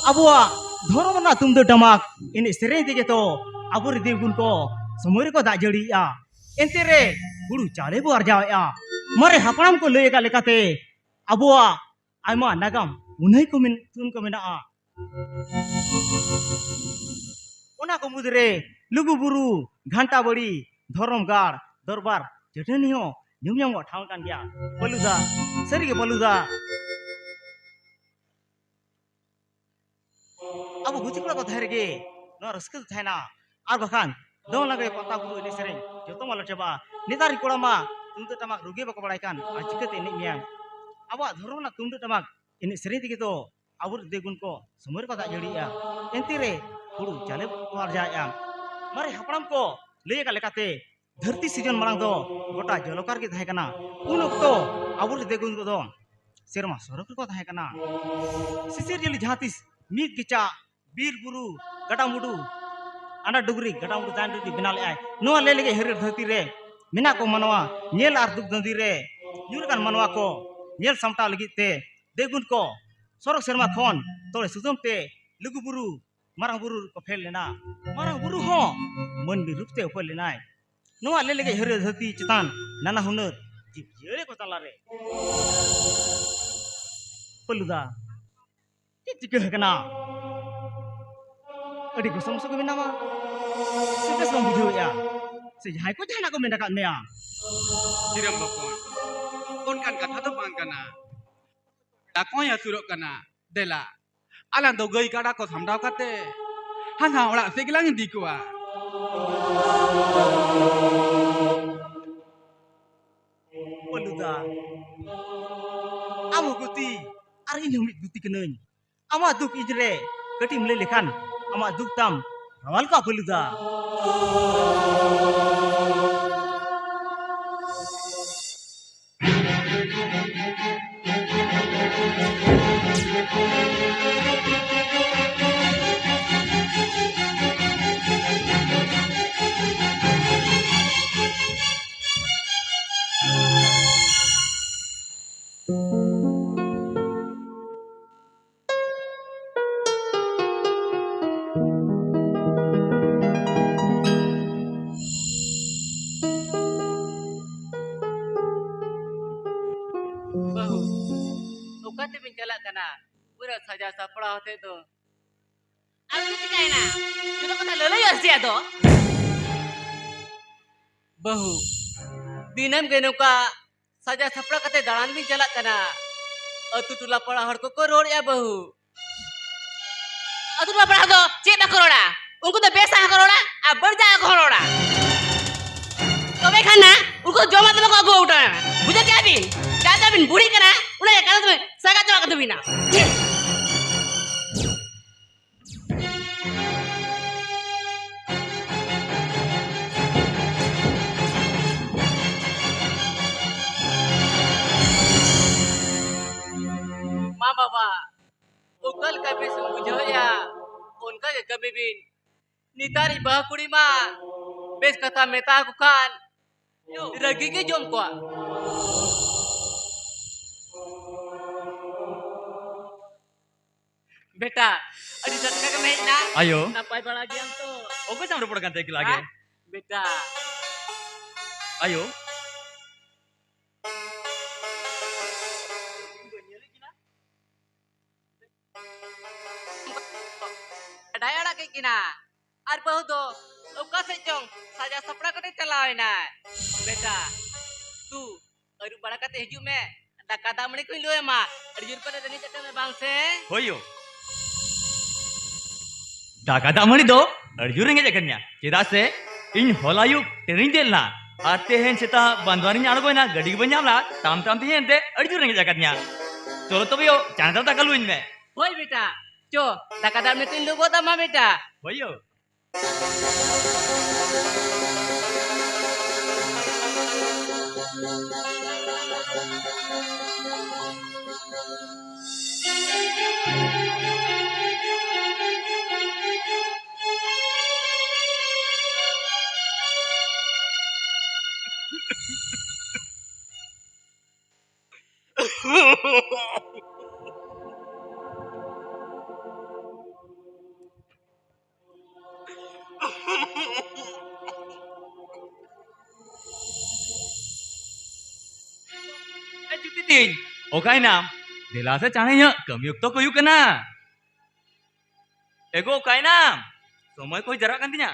ᱟᱵᱚᱣᱟᱜ ᱫᱷᱚᱨᱚᱢ ᱨᱮᱱᱟᱜ ᱛᱩᱢᱫᱟᱹᱜ ᱴᱟᱢᱟᱠ ᱮᱱᱮᱡ ᱥᱮᱨᱮᱧ ᱛᱮᱜᱮ ᱛᱚ ᱟᱵᱚᱨᱮᱱ ᱫᱮᱣᱜᱩᱱ ᱠᱚ ᱥᱚᱢᱚᱭ ᱨᱮᱠᱚ ᱫᱟᱜ ᱡᱟᱹᱲᱤᱭᱮᱜᱼᱟ᱾ ᱮᱱᱛᱮ ᱨᱮ ᱦᱩᱲᱩ ᱪᱟᱣᱞᱮ ᱵᱚ ᱟᱨᱡᱟᱣᱮᱜᱼᱟ᱾ ᱢᱟᱨᱮ ᱦᱟᱯᱲᱟᱢ ᱠᱚ ᱞᱟᱹᱭ ᱟᱠᱟᱫ ᱞᱮᱠᱟᱛᱮ ᱟᱵᱚᱣᱟᱜ ᱟᱭᱢᱟ ᱱᱟᱜᱟᱢ ᱩᱱᱟᱹᱭ ᱠᱚ ᱢᱮᱱ-, ᱛᱩᱱ ᱠᱚ ᱢᱮᱱᱟᱜᱼᱟ᱾ ᱚᱱᱟ ᱠᱚ ᱢᱩᱫᱽᱨᱮ ᱞᱩᱜᱩᱵᱩᱨᱩ, ᱜᱷᱟᱱᱴᱟ ᱵᱟᱲᱤ, ᱫᱷᱚᱨᱚᱢ ᱜᱟᱲ, ᱫᱚᱨᱵᱟᱨ ᱪᱟᱹᱴᱟᱹᱱᱤ ᱦᱚᱸ ᱧᱩᱢ ᱧᱟᱢᱚᱜ ᱴᱷᱟᱶ ᱠᱟᱱ ᱜᱮᱭᱟ᱾ ᱯᱟᱹᱞᱩᱫᱟ, ᱥᱟᱹᱨᱤᱜᱮ ᱯᱟᱹᱞᱩᱫᱟ, ᱟᱵᱚ ᱜᱩᱛᱤ ᱠᱚᱲᱟ ᱠᱚ ᱛᱟᱦᱮᱸ ᱨᱮᱜᱮ ᱱᱚᱣᱟ ᱨᱟᱹᱥᱠᱟᱹ ᱫᱚ ᱛᱟᱦᱮᱱᱟ᱾ ᱟᱨ ᱵᱟᱠᱷᱟᱱ ᱫᱚᱝ, ᱞᱟᱜᱽᱲᱮ, ᱯᱟᱛᱟ, ᱵᱩᱨᱩ ᱮᱱᱮᱡ ᱥᱮᱨᱮᱧ ᱡᱚᱛᱚ ᱢᱟᱞᱚᱴ ᱪᱟᱵᱟᱜᱼᱟ᱾ ᱱᱮᱛᱟᱨ ᱨᱮᱱ ᱠᱚᱲᱟ ᱢᱟ ᱛᱩᱢᱫᱟᱹᱜ ᱴᱟᱢᱟᱠ ᱨᱩ ᱜᱮ ᱵᱟᱠᱚ ᱵᱟᱲᱟᱭ ᱠᱟᱱ, ᱟᱨ ᱪᱤᱠᱟᱹᱛᱮ ᱮᱱᱮᱡ ᱢᱮᱭᱟ? ᱟᱵᱚᱣᱟᱜ ᱫᱷᱚᱨᱚᱢ ᱨᱮᱱᱟᱜ ᱛᱩᱢᱫᱟᱹᱜ ᱴᱟᱢᱟᱠ ᱮᱱᱮᱡ ᱥᱮᱨᱮᱧ ᱛᱮᱜᱮ ᱛᱚ ᱟᱵᱚᱨᱮᱱ ᱫᱮᱣᱜᱩᱱ ᱠᱚ ᱥᱚᱢᱚᱭ ᱨᱮᱠᱚ ᱫᱟᱜ ᱡᱟᱹᱲᱤᱭᱮᱜᱼᱟ᱾ ᱮᱱᱛᱮ ᱨᱮ ᱦᱩᱲᱩ ᱪᱟᱣᱞᱮ ᱠᱚ ᱟᱨᱡᱟᱣᱮᱜᱼᱟ᱾ ᱢᱟᱨᱮ ᱦᱟᱯᱲᱟᱢ ᱠᱚ ᱞᱟᱹᱭ ᱟᱠᱟᱫ ᱞᱮᱠᱟᱛᱮ ᱫᱷᱟᱹᱨᱛᱤ ᱥᱤᱨᱡᱚᱱ ᱢᱟᱲᱟᱝ ᱫᱚ ᱜᱚᱴᱟ ᱡᱚᱞᱚᱠᱟᱨ ᱜᱮ ᱛᱟᱦᱮᱸ ᱠᱟᱱᱟ᱾ ᱩᱱ ᱚᱠᱛᱚ ᱟᱵᱚᱨᱮᱱ ᱫᱮᱣᱜᱩᱱ ᱠᱚᱫᱚ ᱥᱮᱨᱢᱟ ᱥᱚᱨᱚᱜᱽ ᱨᱮᱠᱚ ᱛᱟᱦᱮᱸ ᱠᱟᱱᱟ᱾ ᱥᱤᱥᱤᱨ ᱡᱟᱹᱞᱤ ᱡᱟᱦᱟᱸ ᱛᱤᱥ ᱢᱤᱫ ᱜᱮᱪᱟᱜ ᱵᱤᱨ ᱵᱩᱨᱩ, ᱜᱟᱰᱟ ᱢᱩᱰᱩ, ᱟᱱᱰᱟ ᱰᱩᱝᱨᱤ, ᱜᱟᱰᱟ ᱢᱩᱰᱩ ᱫᱟᱜ ᱰᱩᱝᱨᱤ ᱵᱮᱱᱟᱣ ᱞᱮᱜᱼᱟᱭ᱾ ᱱᱚᱣᱟ ᱞᱮ ᱞᱮᱜᱮᱡ ᱦᱟᱹᱨᱭᱟᱹᱲ ᱫᱷᱟᱹᱨᱛᱤ ᱨᱮ ᱢᱮᱱᱟᱜ ᱠᱚ ᱢᱟᱱᱣᱟ ᱧᱮᱞ ᱟᱨ ᱫᱩᱠ ᱫᱟᱹᱱᱫᱤ ᱨᱮ ᱧᱩᱨ ᱟᱠᱟᱱ ᱢᱟᱱᱣᱟ ᱠᱚ ᱧᱮᱞ ᱥᱟᱢᱴᱟᱣ ᱞᱟᱹᱜᱤᱫ ᱛᱮ ᱫᱮᱣᱜᱩᱱ ᱠᱚ ᱥᱚᱨᱚᱜᱽ ᱥᱮᱨᱢᱟ ᱠᱷᱚᱱ ᱛᱚᱲᱮ ᱥᱩᱛᱟᱹᱢ ᱛᱮ ᱞᱩᱜᱩ ᱵᱩᱨᱩ, ᱢᱟᱨᱟᱝ ᱵᱩᱨᱩ ᱠᱚ ᱯᱷᱮᱰ ᱞᱮᱱᱟ᱾ ᱢᱟᱨᱟᱝ ᱵᱩᱨᱩ ᱦᱚᱸ ᱢᱟᱹᱱᱢᱤ ᱨᱩᱯ ᱛᱮ ᱩᱯᱮᱞ ᱞᱮᱱᱟᱭ᱾ ᱱᱚᱣᱟ ᱞᱮ ᱞᱮᱜᱮᱡ ᱦᱟᱹᱨᱭᱟᱹᱲ ᱫᱷᱟᱹᱨᱛᱤ ᱪᱮᱛᱟᱱ ᱱᱟᱱᱟ ᱦᱩᱱᱟᱹᱨ ᱡᱤᱵᱽ ᱡᱤᱭᱟᱹᱞᱤ ᱠᱚ ᱛᱟᱞᱟᱨᱮ᱾ ᱯᱟᱹᱞᱩᱫᱟ, ᱪᱮᱫ ᱪᱤᱠᱟᱹ ᱟᱠᱟᱱᱟ? ᱟᱹᱰᱤ ᱜᱚᱥᱚ ᱢᱚᱥᱚ ᱜᱮ ᱢᱮᱱᱟᱢᱟ᱾ ᱥᱮ ᱵᱮᱥ ᱵᱟᱢ ᱵᱩᱡᱷᱟᱹᱣᱮᱫᱼᱟ? ᱥᱮ ᱡᱟᱦᱟᱸᱭ ᱠᱚ ᱡᱟᱦᱟᱱᱟᱜ ᱠᱚ ᱢᱮᱱ ᱟᱠᱟᱫ ᱢᱮᱭᱟ? ᱦᱤᱨᱟᱢ ᱵᱚᱠᱚᱧ, ᱚᱱᱠᱟᱱ ᱠᱟᱛᱷᱟ ᱫᱚ ᱵᱟᱝ ᱠᱟᱱᱟ᱾ ᱵᱮᱲᱟ ᱠᱚᱦᱚᱸᱭ ᱦᱟᱹᱥᱩᱨᱚᱜ ᱠᱟᱱᱟ᱾ ᱫᱮᱞᱟ, ᱟᱞᱟᱝ ᱫᱚ ᱜᱟᱹᱭ ᱠᱟᱰᱟ ᱠᱚ ᱥᱟᱢᱴᱟᱣ ᱠᱟᱛᱮ ᱦᱟᱱᱟ ᱚᱲᱟᱜ ᱥᱮᱫ ᱜᱮᱞᱟᱝ ᱤᱫᱤ ᱠᱚᱣᱟ᱾ ᱯᱟᱹᱞᱩᱫᱟ, ᱟᱢ ᱦᱚᱸ ᱜᱩᱛᱤ ᱟᱨ ᱤᱧ ᱦᱚᱸ ᱢᱤᱫ ᱜᱩᱛᱤ ᱠᱟᱹᱱᱟᱹᱧ᱾ ᱟᱢᱟᱜ ᱫᱩᱠ ᱤᱧ ᱨᱮ ᱠᱟᱹᱴᱤᱡ ᱮᱢ ᱞᱟᱹᱭ ᱞᱮᱠᱷᱟᱱ ᱟᱢᱟᱜ ᱫᱩᱠ ᱛᱟᱢ ᱦᱟᱢᱟᱞ ᱠᱚᱜᱼᱟ ᱯᱟᱹᱞᱩᱫᱟ᱾ ᱵᱟᱹᱦᱩ, ᱚᱠᱟ ᱛᱮᱵᱤᱱ ᱪᱟᱞᱟᱜ ᱠᱟᱱᱟ? ᱯᱩᱨᱟᱹ ᱥᱟᱡᱟᱣ ᱥᱟᱯᱲᱟᱣ ᱟᱛᱮ ᱫᱚ᱾ ᱟᱫᱚ ᱪᱮᱫ ᱪᱤᱠᱟᱹᱭᱮᱱᱟ? ᱡᱚᱛᱚ ᱠᱟᱛᱷᱟ ᱞᱟᱹᱞᱟᱹᱭᱚᱜᱼᱟ ᱥᱮ ᱟᱫᱚ? ᱵᱟᱹᱦᱩ, ᱫᱤᱱᱟᱹᱢ ᱜᱮ ᱱᱚᱝᱠᱟ ᱥᱟᱡᱟᱣ ᱥᱟᱯᱲᱟᱣ ᱠᱟᱛᱮ ᱫᱟᱬᱟᱱ ᱵᱤᱱ ᱪᱟᱞᱟᱜ ᱠᱟᱱᱟ᱾ ᱟᱹᱛᱩ ᱴᱚᱞᱟ ᱯᱟᱲᱟ ᱦᱚᱲ ᱠᱚᱠᱚ ᱨᱚᱲᱮᱫᱼᱟ ᱵᱟᱹᱦᱩ᱾ ᱟᱹᱛᱩ ᱴᱚᱞᱟ ᱯᱟᱲᱟ ᱫᱚ ᱪᱮᱫ ᱵᱟᱠᱚ ᱨᱚᱲᱟ? ᱩᱱᱠᱩ ᱫᱚ ᱵᱮᱥᱟᱜ ᱦᱚᱸᱠᱚ ᱨᱚᱲᱟ ᱟᱨ ᱵᱟᱹᱲᱤᱡᱟᱜ ᱦᱚᱸᱠᱚ ᱨᱚᱲᱟ᱾ ᱛᱚᱵᱮ ᱠᱷᱟᱱ ᱱᱟ ᱩᱱᱠᱩ ᱫᱚ ᱡᱚᱢᱟᱜ ᱫᱚ ᱵᱟᱠᱚ ᱟᱹᱜᱩ ᱦᱚᱴᱚ ᱟᱢᱟ᱾ ᱵᱩᱡᱷᱟᱹᱣ ᱠᱮᱜᱼᱟ ᱵᱤᱱ? ᱡᱟᱦᱟᱸ ᱛᱤᱱᱟᱹᱜ ᱵᱤᱱ ᱵᱩᱲᱦᱤᱜ ᱠᱟᱱᱟ, ᱩᱱᱟᱹᱜ ᱜᱮ ᱠᱟᱛᱷᱟ ᱫᱚ ᱥᱟᱜᱟᱫ ᱪᱟᱵᱟᱜ ᱠᱟᱱ ᱛᱟᱹᱵᱤᱱᱟ᱾ ᱢᱟ ᱵᱟᱵᱟ, ᱚᱠᱟ ᱞᱮᱠᱟ ᱵᱮᱥ ᱮᱢ ᱵᱩᱡᱷᱟᱹᱣᱮᱫᱼᱟ, ᱚᱱᱠᱟ ᱜᱮ ᱠᱟᱹᱢᱤ ᱵᱤᱱ᱾ ᱱᱮᱛᱟᱨᱤᱡ ᱵᱟᱹᱦᱩ ᱠᱩᱲᱤ ᱢᱟ ᱵᱮᱥ ᱠᱟᱛᱷᱟ ᱢᱮᱛᱟ ᱟᱠᱚ ᱠᱷᱟᱱ ᱨᱟᱹᱜᱤ ᱜᱮ ᱡᱚᱢ ᱠᱚᱣᱟ᱾ ᱵᱮᱴᱟ, ᱟᱹᱰᱤ ᱴᱟᱴᱠᱟ ᱜᱮᱢ ᱦᱮᱡ ᱮᱱᱟ᱾ ᱟᱭᱳ᱾ ᱱᱟᱯᱟᱭ ᱵᱟᱲᱟ ᱜᱮᱭᱟᱢ ᱛᱚ? ᱚᱠᱚᱭ ᱥᱟᱶ ᱨᱚᱯᱚᱲ ᱠᱟᱱ ᱛᱟᱦᱮᱸ ᱮᱠᱞᱟ ᱜᱮ? ᱦᱮᱸ? ᱵᱮᱴᱟ᱾ ᱟᱭᱳ᱾ ᱵᱟᱰᱟᱭ ᱟᱲᱟᱜ ᱠᱮᱫ ᱠᱤᱱᱟ᱾ ᱟᱨ ᱵᱟᱹᱦᱩ ᱫᱚ ᱚᱠᱟ ᱥᱮᱫ ᱪᱚᱝ ᱥᱟᱡᱟᱣ ᱥᱟᱯᱲᱟᱣ ᱠᱟᱛᱮ ᱪᱟᱞᱟᱣ ᱮᱱᱟᱭ᱾ ᱵᱮᱴᱟ, ᱛᱩ, ᱟᱹᱨᱩᱵ ᱵᱟᱲᱟ ᱠᱟᱛᱮ ᱦᱤᱡᱩᱜ ᱢᱮ, ᱫᱟᱠᱟ ᱫᱟᱜ ᱢᱟᱹᱲᱤ ᱠᱚᱧ ᱞᱩ ᱟᱢᱟ᱾ ᱟᱹᱰᱤ ᱡᱳᱨ ᱯᱟᱞᱮ ᱨᱮᱸᱜᱮᱡ ᱠᱟᱱᱟ, ᱵᱟᱝ ᱥᱮ? ᱦᱳᱭ ᱭᱳ᱾ ᱫᱟᱠᱟ ᱫᱟᱜ ᱢᱟᱹᱲᱤ ᱫᱚ ᱟᱹᱰᱤ ᱡᱳᱨ ᱨᱮᱸᱜᱮᱡ ᱟᱠᱟᱫᱤᱧᱟ᱾ ᱪᱮᱫᱟᱜ ᱥᱮ ᱤᱧ ᱦᱚᱞᱟ ᱟᱹᱭᱩᱵ ᱴᱨᱮᱱᱤᱧ ᱫᱮᱡ ᱞᱮᱱᱟ ᱟᱨ ᱛᱮᱦᱮᱧ ᱥᱮᱛᱟᱜ ᱵᱟᱱᱫᱣᱟᱱ ᱨᱤᱧ ᱟᱬᱜᱚᱭᱮᱱᱟ, ᱜᱟᱹᱰᱤ ᱜᱮ ᱵᱟᱹᱧ ᱧᱟᱢ ᱞᱮᱫᱟ᱾ ᱛᱟᱢ ᱛᱟᱢ ᱛᱮ ᱮᱱᱛᱮ ᱟᱹᱰᱤ ᱡᱳᱨ ᱨᱮᱸᱜᱮᱡ ᱟᱠᱟᱫᱤᱧᱟ᱾ ᱪᱚᱞᱚ ᱛᱚᱵᱮ ᱭᱳ, ᱪᱟᱬᱮ ᱫᱷᱟᱨᱟ ᱫᱟᱠᱟ ᱞᱩᱭᱤᱧ ᱢᱮ᱾ ᱦᱳᱭ ᱵᱮᱴᱟ, ᱪᱚ, ᱫᱟᱠᱟ ᱫᱟᱜ ᱢᱟᱹᱲᱤ ᱛᱤᱧ ᱞᱩ ᱜᱚᱫ ᱟᱢᱟ ᱵᱮᱴᱟ᱾ ᱦᱳᱭ ᱭᱳ᱾ ᱮ ᱡᱩᱛᱤ ᱛᱤᱧ, ᱚᱠᱟᱭᱱᱟᱢ? ᱫᱮᱞᱟ ᱥᱮ ᱪᱟᱬᱮ ᱧᱚᱜ, ᱠᱟᱹᱢᱤ ᱚᱠᱛᱚ ᱠᱚ ᱦᱩᱭᱩᱜ ᱠᱟᱱᱟ᱾ ᱮᱜᱳ, ᱚᱠᱟᱭᱱᱟᱢ? ᱥᱚᱢᱚᱭ ᱠᱚ ᱦᱩᱭ ᱡᱟᱣᱨᱟᱜ ᱠᱟᱱ ᱛᱤᱧᱟ᱾